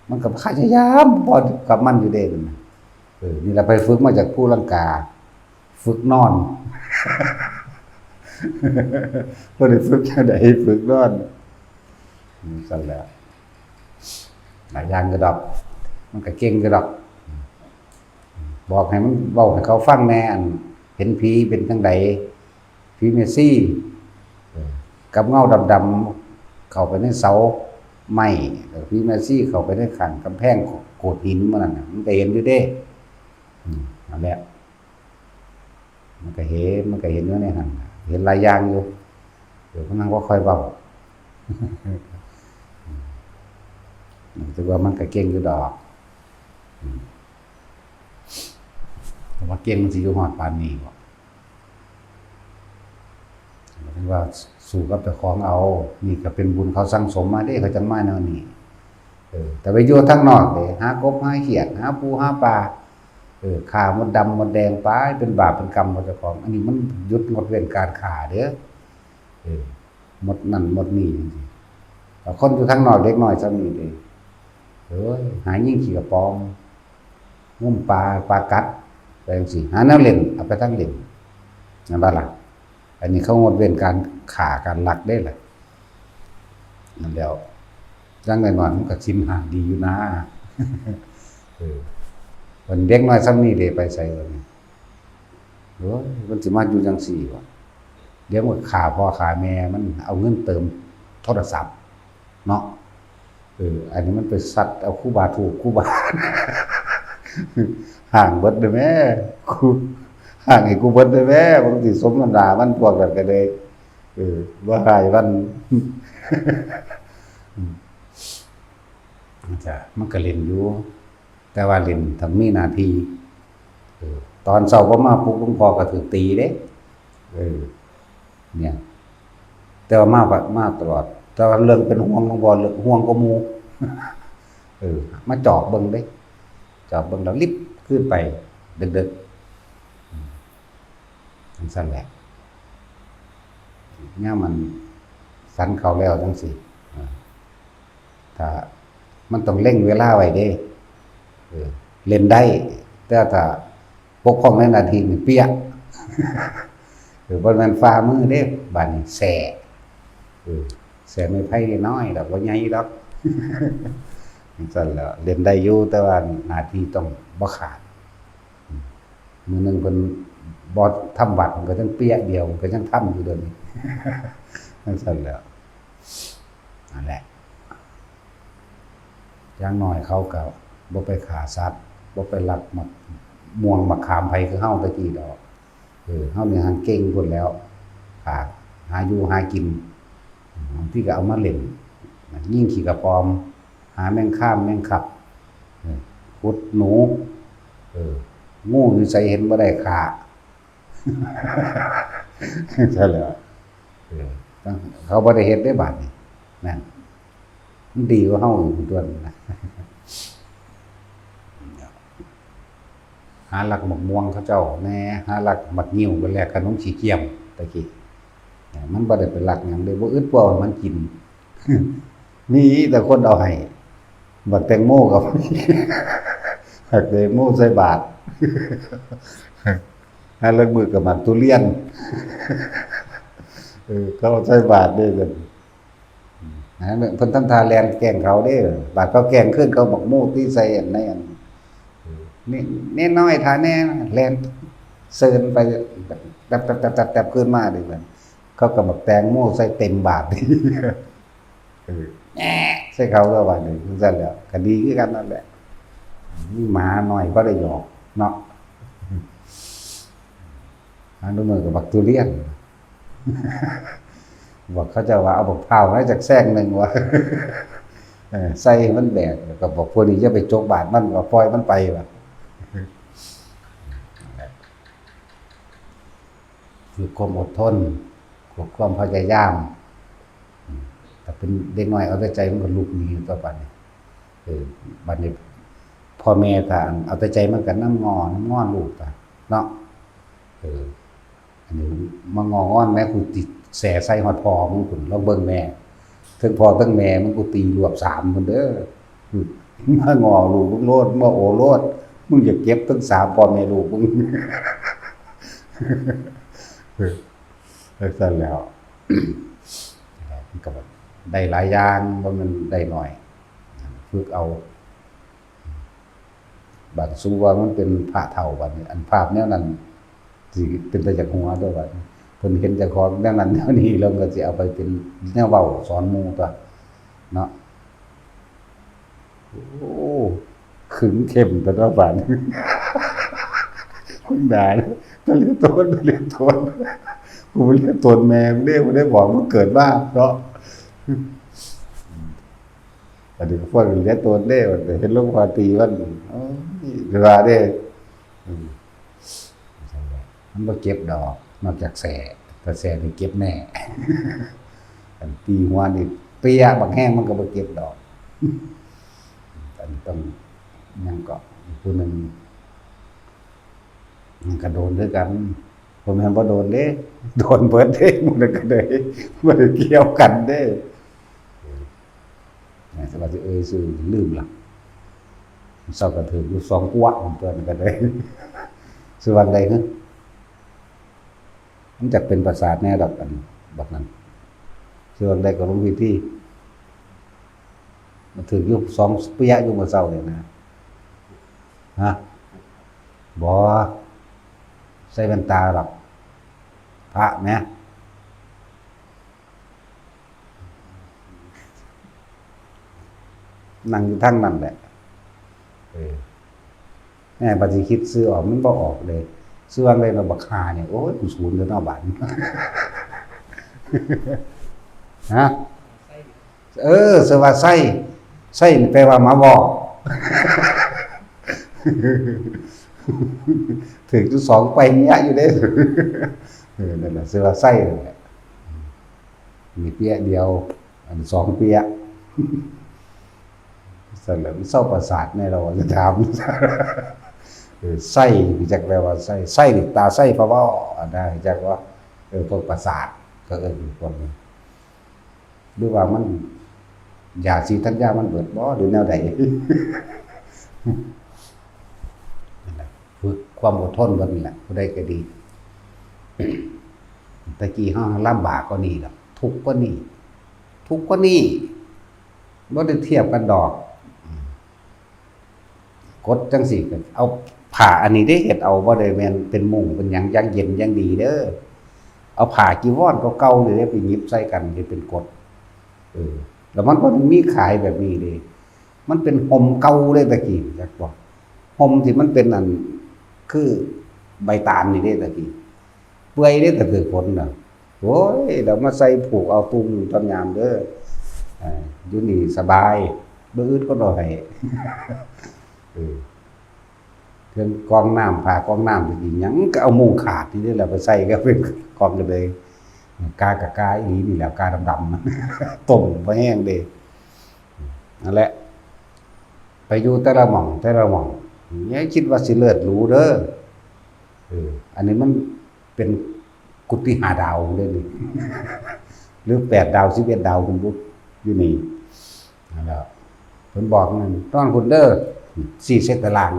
มันก็พยายามบ่กับมันอยู่เด้นั่นน่ะ เออ นี่ล่ะไปฝึกมาจากภูลังกา ฝึกนอน บ่ได้ฝึกจั่งใด ฝึกนอน อืม ซั่นแหละ หลายอย่างอยู่ดอก มันก็เก่งอยู่ดอก บอกให้มัน เว้าให้เขาฟังแหน่ อันเห็นผีเป็นจั่งใด ผีแม่ชี เออ กับเงาดำๆ เข้าไปในเสาไม้ แล้วผีแม่ชีเข้าไปในข้างกำแพงโขดหินมื้อนั้นน่ะ มันก็เห็นอยู่เด้ อืม นั่นแหละ มันก็เห็น มันก็เห็นอยู่ในหั่นน่ะ เห็นหลายอย่างอยู่ เดี๋ยวมันนั่งบ่ค่อยเว้า อืม ถือว่ามันก็เก่งอยู่ดอก อืม แต่ว่าเก่งมันสิอยู่ฮอดปานนี้บ่ ถือว่าสู้กับเจ้าของเอา นี่ก็เป็นบุญเขาสั่งสมมาเด้ เขาจั่งมาแนวนี้ เออ แต่ไปอยู่ทางนอกเด้ หากบหาเขียด หาปูหาปลา เออ ฆ่ามดดำมดแดงไป เป็นบาปเป็นกรรมกับเจ้าของ อันนี้มันหยุดงดเว้นการฆ่าเด้อ เออ มดนั่นมดนี่จั่งซี้ แต่คนอยู่ทางนอกเด็กน้อยส่ำนี้เด้ เอ้ย หายิงขี้กระป๋อง งมปลา ปลากัด ไปจั่งซี้ หาแนวเล่น เอาไปทางเล่น นั่นบ่ล่ะ อันนี้เขางดเว้นการฆ่าการลักเด้ล่ะ นั่นแหล้ว อย่างน้อยๆ มันก็ศีลห้าดีอยู่นะ เออ มันเด็กน้อยส่ำนี้เด้ ไปไสวะนี่ โอ้ย มันสิมาอยู่จั่งซี้วะ เดี๋ยวมันฆ่าพ่อฆ่าแม่มัน เอาเงินเติมโทรศัพท์เนาะ เออ อันนี้มันไปซัดเอาครูบาถูก ครูบา ห้างเบิดเด้อแม่ ครู ห้างให้กูเบิดเด้อแม่ บางทีสมน้ำหน้ามัน พวกนั้นก็เลย เออ บ่ให้มัน จ้ะ มันก็เล่นอยู่ แต่ว่าเล่นถ้ามีหน้าที่ เออ ตอนเช้าบ่มาปลุกหลวงพ่อก็ถืกตีเด้ เออ เนี่ย แต่ว่ามา มาตลอด แต่ว่าเรื่องเป็นห่วงหลวงพ่อ เรื่องห่วงกว่าหมู่ เออ มาจอบเบิ่งเด้ จอบเบิ่งแล้วลิบคืนไป ดึกๆ อืม จั่งซั่นแหละ ยามมันสันเขาแล้วจังซี้ อ่า ถ้ามันต้องเล็งเวลาไว้เด้ เออ เล่นได้ แต่ถ้าบกพร่องในหน้าที่นี่เปี้ย เออ บ่แม่นฝ่ามือเด้ บาดนี้แส้ เออ แส้ไม้ไผ่น้อยดอก บ่ใหญ่ดอก จั่งซั้นแหล้ว เล่นได้อยู่ แต่ว่าหน้าที่ต้องบ่ขาด มื้อหนึ่งเพิ่นบ่ทำวัด มันก็ยังเปี้ยเดียว มันก็ยังทำอยู่เดี๋ยวนี้ จั่งซั้นแหล้ว นั่นแหละ อย่างน้อยเขาก็บ่ไปฆ่าสัตว์ บ่ไปลักหมากม่วงหมากขามไผคือเฮาแต่กี้ดอก เออ เฮานี่หั้นเก่งพุ้นแหล้ว หา หาอยู่หากิน บางทีก็เอามาเล่น ยิงขี้กระป๋อม หาแมงคามแมงคับ เออ ขุดหนู เออ งูอยู่ไสเห็นบ่ได้ฆ่า จั่งซั้นแหล้ว เออ เขาบ่ได้เฮ็ดได้บาดนี้ นั่น มันดีกว่าเฮาอยู่ตัวนั้นนะ หาลักหมากม่วงเขาเจ้าแหน่ หาลักหมากงิ้วไปแลกขนมขี้เกียม แต่กี้ มันบ่ได้ไปลักหยังเด้ บ่อึดบ่เอาให้มันกิน มีแต่คนเอาให้ บักแตงโมก็มี บักแตงโมใส่บาตร หาลางมื้อก็หมากทุเรียน เออ เขาเอาใส่บาตรเด้ นะ เพิ่นทำท่าแล่นแกล้งเขาเด้ บาดเขาแกล้งคืน เขาบักโม่ตีใส่อันในอัน นี่ แน่น้อยท่าแน่ แล่นเซินไป แต๊บๆๆๆ คืนมาเด้ เขาก็บักแตงโมใส่เต็มบาตร เออ แหน่ ใส่เขาก็ว่านี่ จั่งซั้นแหล้ว ก็ดีคือกันนั่นแหละ มีหมาน้อยพอได้หยอกเนาะ หาลางมื้อก็บักทุเรียน บอกเขาเจ้าว่าเอาบักพร้าวมาจักแซงหนึ่งวะ เออ ใส่ให้มันแบก แล้วก็บอกพวกนี้อย่าไปจกบาตรมัน ก็ปล่อยมันไปวะ คือความอดทน คือความพยายาม อืม ถ้าเป็นเด็กน้อยเอาแต่ใจมันก็ลุกหนีต่อไปนี่ เออ บัดนี้พ่อแม่ถ้าเอาแต่ใจมันก็นำง้อนำง้อลูกไปเนาะ เออ อันนี้มางองอนแม่ กูติแส่ใส่ฮอดพ่อมึงพุ้น ลองเบิ่งแม่ ทั้งพ่อทั้งแม่มึงกูตีรวบสามพุ้นเด้อ มางอลูกมึงโลด มาโอโลด มึงอย่าเก็บทั้งสามพ่อแม่ลูกมึง จั่งซั้นแหล้ว มันก็ได้หลายอย่าง บ่แม่นได้น้อย ฝึกเอา บาดสมมุติว่ามันเป็นพระเฒ่า บาดนี้ อันภาพแนวนั้น สิเป็นตาอยากหัวตัว บาดนี้ เพิ่นเห็นเจ้าของแนวนั้นแนวนี้ แล้วก็สิเอาไปเป็นแนวเว้าสอนหมู่ตัว เนาะ โอ้ ขึงเข้มแต่ละบาด มึงด่านะ ไปเรียนโทษ ไปเรียนโทษ กูไปเรียนโทษแม่มึงเด้ กูได้บอกมึงเกิดมาเนาะ อันนี้ก็พวกเรียนโทษเด้ มันเห็นหลวงพ่อตีมัน โอ้ย เวลาเด้ อืม มันบ่เก็บดอก นอกจากแส้ ถ้าแส้นี่เก็บแน่ อันตีหัวนี่เปียบักแห้งมันก็บ่เก็บดอก อันนี้ต้อง ยังก็อีกผู้หนึ่ง มันก็โดนคือกัน บ่แม่นบ่โดนเด้ โดนเบิดเด้ หมู่นั้นก็ได้ บ่ได้เกี่ยวกันเด้ เออ นะ สวัสดี เอ้ย ซื่อลืมละ เช้าก็ถืกอยู่สองกวะ ตัวนั้นก็ได้ ซื่อวังใด๋ มันจักเป็นประสาทแน่ดอก อันบักนั้น ซื่อวังใด๋ ก็ลงพิธี มันถืกอยู่สองเปียะอยู่มื้อเช้านี่นะ ฮะ บ่ ใส่แว่นตาดอก พระแหม นั่งอยู่ทางนั้นแหละ เออ แหม บัดสิคิดชื่อออก มันบ่ออกเลย ชื่อว่าอะไรเนาะ บักห่าเนี่ย โอ้ย กูสูนแล้วเนาะ บาดนี้ ฮะ เออ ชื่อว่าไส้ ไส้นี่แปลว่าหมาบอก ถืกอยู่สองไปเนี้ยอยู่เด้ เออ นั่นแหละ ชื่อว่าไส้นั่นแหละ มีเปียะเดียว อันสองเปียะ ซั่นแหละ มันเซาประสาทแน่ เราจะถาม เออ ไส้ รู้จักแปลว่าไส้ ไส้นี่ตาไส้พะเว้า อันนั้นรู้จักว่า เออ พวกประสาท ก็เอิ้นพวกนี้ หรือว่ามัน ยาสีดธัญญามันเบิดบ่ หรือแนวใด นั่นแหละ ฝึกความอดทนเบิ่งนี่แหละ ผู้ใดก็ดี แต่กี้เฮาลำบากกว่านี้ดอก ทุกข์กว่านี้ ทุกข์กว่านี้ บ่ได้เทียบกันดอก กดจั่งซี้ก็เอาผ้าอันนี้เด้เฮ็ดเอา บ่ได้แม่นเป็นมุ้งเป็นหยังอย่างเย็นอย่างดีเด้อ เอาผ้าจีวรเก่าๆนี่เด้ไปหยิบใส่กันเฮ็ดเป็นกด เออ แล้วมันบ่ได้มีขายแบบนี้เด้ มันเป็นห่มเก่าเลยตะกี้ จักบ่ ห่มที่มันเป็นอัน คือใบตาลนี่เด้ตะกี้ เปื่อยเด้ถ้าถืกฝนน่ะ โอ้ย เดี๋ยวมาใส่ผูกเอาตุ้มตอนยามเด้อ อ่า อยู่นี่สบาย บ่อึดคนเอาให้ เออ เครื่องกรองน้ำ ผ้ากรองน้ำ ไปกินหยังก็เอามุ้งขาดนี่เด้แหละไปใส่ก็เป็นกองกันเลย กากะกาอีหลีนี่แหละ กาดำๆ ต้มบ่แห้งเด้ นั่นแหละ ไปอยู่แต่ละหม่อง แต่ละหม่อง อย่าคิดว่าสิเลิศหรูเด้อ เออ อันนี้มันเป็นกุฏิห้าดาวเด้นี่ หรือแปดดาว สิบเอ็ดดาว คุณบุ๊ค อยู่นี่ นั่นแหละ เพิ่นบอกนั่น นอนคุณเด้อ สี่เซตตาราง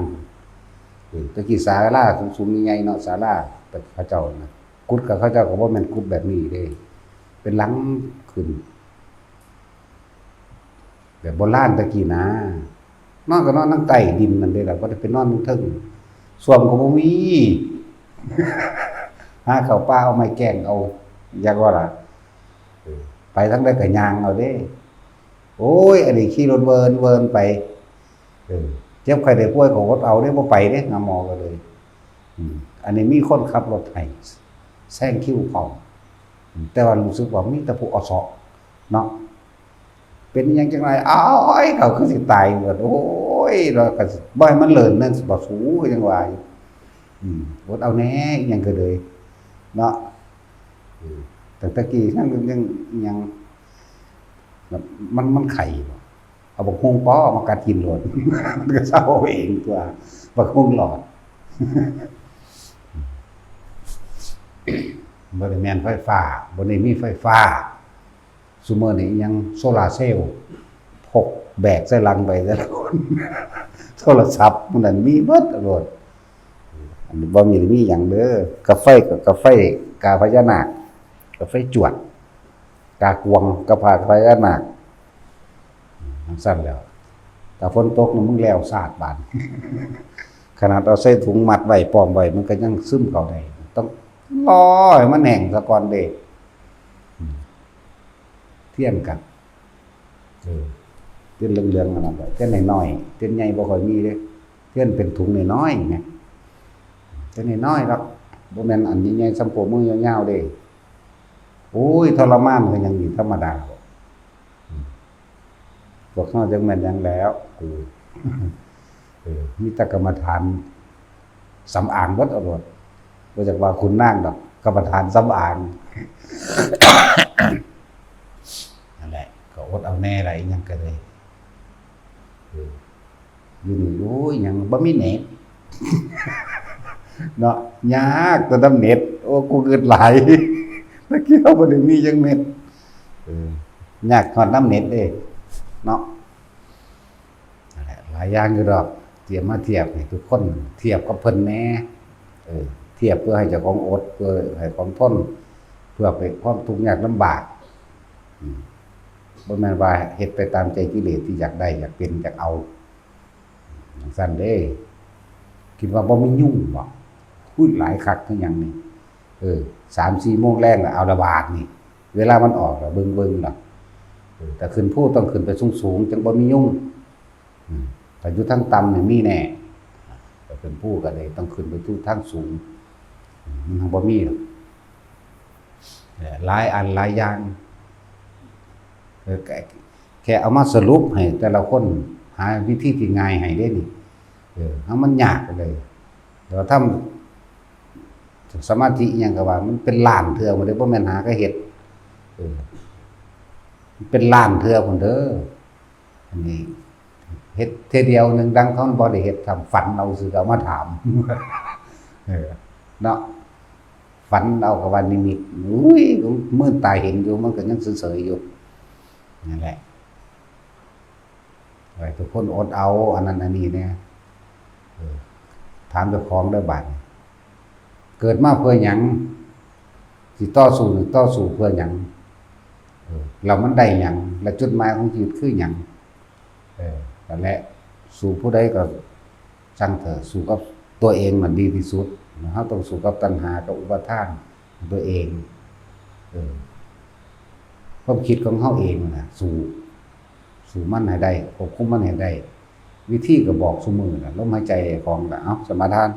เออ ตะกี้ศาลาสูงๆ ใหญ่ๆ เนาะ ศาลา แต่เขาเจ้านะ กุฏิกับเขาเจ้าก็บ่แม่นกุฏิแบบนี้เด้ เป็นหลังขึ้น แบบโบราณตะกี้นะ นอนก็นอนทางใต้ดินนั่นเด้ล่ะ บ่ได้ไปนอนเทิง ส้วมก็บ่มี หาเข้าป่าเอาไม้แกงเอา อยากว่าล่ะ เออ ไปทางใดก็ย่างเอาเด้ โอ้ย อันนี้ขี่รถเวินเวินไป เออ เจ็บไข้ได้ป่วยก็อดเอาเด้ บ่ไปเด้ หาหมอก็เลย อืม อันนี้มีคนขับรถให้ แซงคิวพร้อม อืม แต่ว่ารู้สึกว่ามีแต่ผู้อสอเนาะ เป็นอิหยังจังไร อ้าย เขาคือสิตายเบิด โอ้ย แล้วก็สิบ่ให้มันเลินนั่นสิบ่สู้ จังว่าอยู่ อืม อดเอาแน่ อิหยังก็เลย เนาะ เออ ตั้งแต่กี้ยัง ยัง ยัง มัน มันไข้บ่ เอาบักฮุ่งปอมากัดกินโลด มันก็เซาเองตั๊ว บักฮุ่งหลอด บ่ได้แม่นไฟฟ้า บ่ได้มีไฟฟ้า ซุมื้อนี้อิหยังโซลาร์เซลล์ พกแบกใส่หลังไปแต่ละคน โทรศัพท์มื้อนั้นมีเบิดโลด อันนี้บ่มี มีหยังเด้อ กาไฟก็กาไฟ กาพญานาค กาไฟจวด กากวง กาพญานาค จั่งซั้นแหล้ว ถ้าฝนตกนี่มึงแล้วซาดบาด ขนาดเอาใส่ถุงมัดไว้ ป้อมไว้ มันก็ยังซึมเข้าได้ ต้องรอให้มันแห้งซะก่อนเด้ อืม เทียนกัน เออ เทียนเหลืองๆ อันนั้นแหละ เทียนน้อยๆ เทียนใหญ่บ่ค่อยมีเด้ เทียนเป็นถุงน้อยๆ ไง เทียนน้อยๆ ดอก บ่แม่นอันใหญ่ๆ ส่ำโป้มือยาวๆ เด้ โอ้ย ทรมานก็ยังดีธรรมดา อืม พวกเฮาจั่งแม่นหยังแล้ว กู เออ มีแต่กรรมฐานสำอางเบิดเอาโลด บ่อยากว่าขุนนางดอก กรรมฐานสำอาง นั่นแหละ ก็อดเอาแน่ล่ะ อิหยังก็เลย เออ อยู่นี่ โอ้ย หยังบ่มีเน็ต เนาะ ยากแต่นำเน็ต โอ้ กูคิดหลาย ตะกี้เฮาบ่ได้มีจักเม็ด เออ ยากฮอดนำเน็ตเด้ เนาะ นั่นแหละ หลายอย่างอยู่ดอก เตรียมมาเทียบให้ทุกคนเทียบกับเพิ่นแหน่ เออ เทียบเพื่อให้เจ้าของอด เพื่อให้ของทน เพื่อไปความทุกข์ยากลำบาก อืม บ่แม่นว่าเฮ็ดไปตามใจกิเลสที่อยากได้ อยากเป็น อยากเอา จั่งซั้นเด้ คิดว่าบ่มียุงบ่ อุ๊ย หลายคักคือหยังนี่ เออ สามสี่โมงแลงแล้ว เอาละบาดนี่ เวลามันออกแล้ว เบิ่งๆ ล่ะ เออ แต่ขึ้นภูต้องขึ้นไปสูงๆ จั่งบ่มียุง อืม ถ้าอยู่ทางต่ำนี่มีแน่ แต่ขึ้นภูก็เลยต้องขึ้นไปอยู่ทางสูง อืม มันบ่มีหรอก เอ่อ หลายอันหลายอย่าง เออ แค่ แค่เอามาสรุปให้แต่ละคนหาวิธีที่ง่ายให้เด้นี่ เออ เฮามันยากเลย แต่ว่าทำสมาธิอิหยังก็ว่า มันเป็นล้านเทื่อบ่ได้ บ่แม่นหาก็เฮ็ด เออ มันเป็นล้านเทื่อพุ้นเด้อ อันนี้ เฮ็ดเทื่อเดียวหนึ่งดังเขาบ่ได้เฮ็ด ทำฝันเอาซื่อก็เอามาถาม เออ เนาะ ฝันเอากับว่านิมิต อุ้ย มืดตาเห็นอยู่ มันก็ยังเฉยๆอยู่ นั่นแหละ ให้ทุกคนอดเอา อันนั้นอันนี้เนี่ย เออ ถามเจ้าของเด้อบาดนี้ เกิดมาเพื่อหยัง สิต่อสู้นี่ต่อสู้เพื่อหยัง เออ แล้วมันได้หยัง และจุดหมายของชีวิตคือหยัง เออ นั่นแหละ สู้ผู้ใดก็ช่างเถอะ สู้กับตัวเองมันดีที่สุด เฮาต้องสู้กับตัณหากับอุปาทานของตัวเอง เออ ความคิดของเฮาเองน่ะ สู้ สู้มันให้ได้ ควบคุมมันให้ได้ วิธีก็บอกซุมื้อน่ะ ลมหายใจของน่ะ เอ้า สมาทาน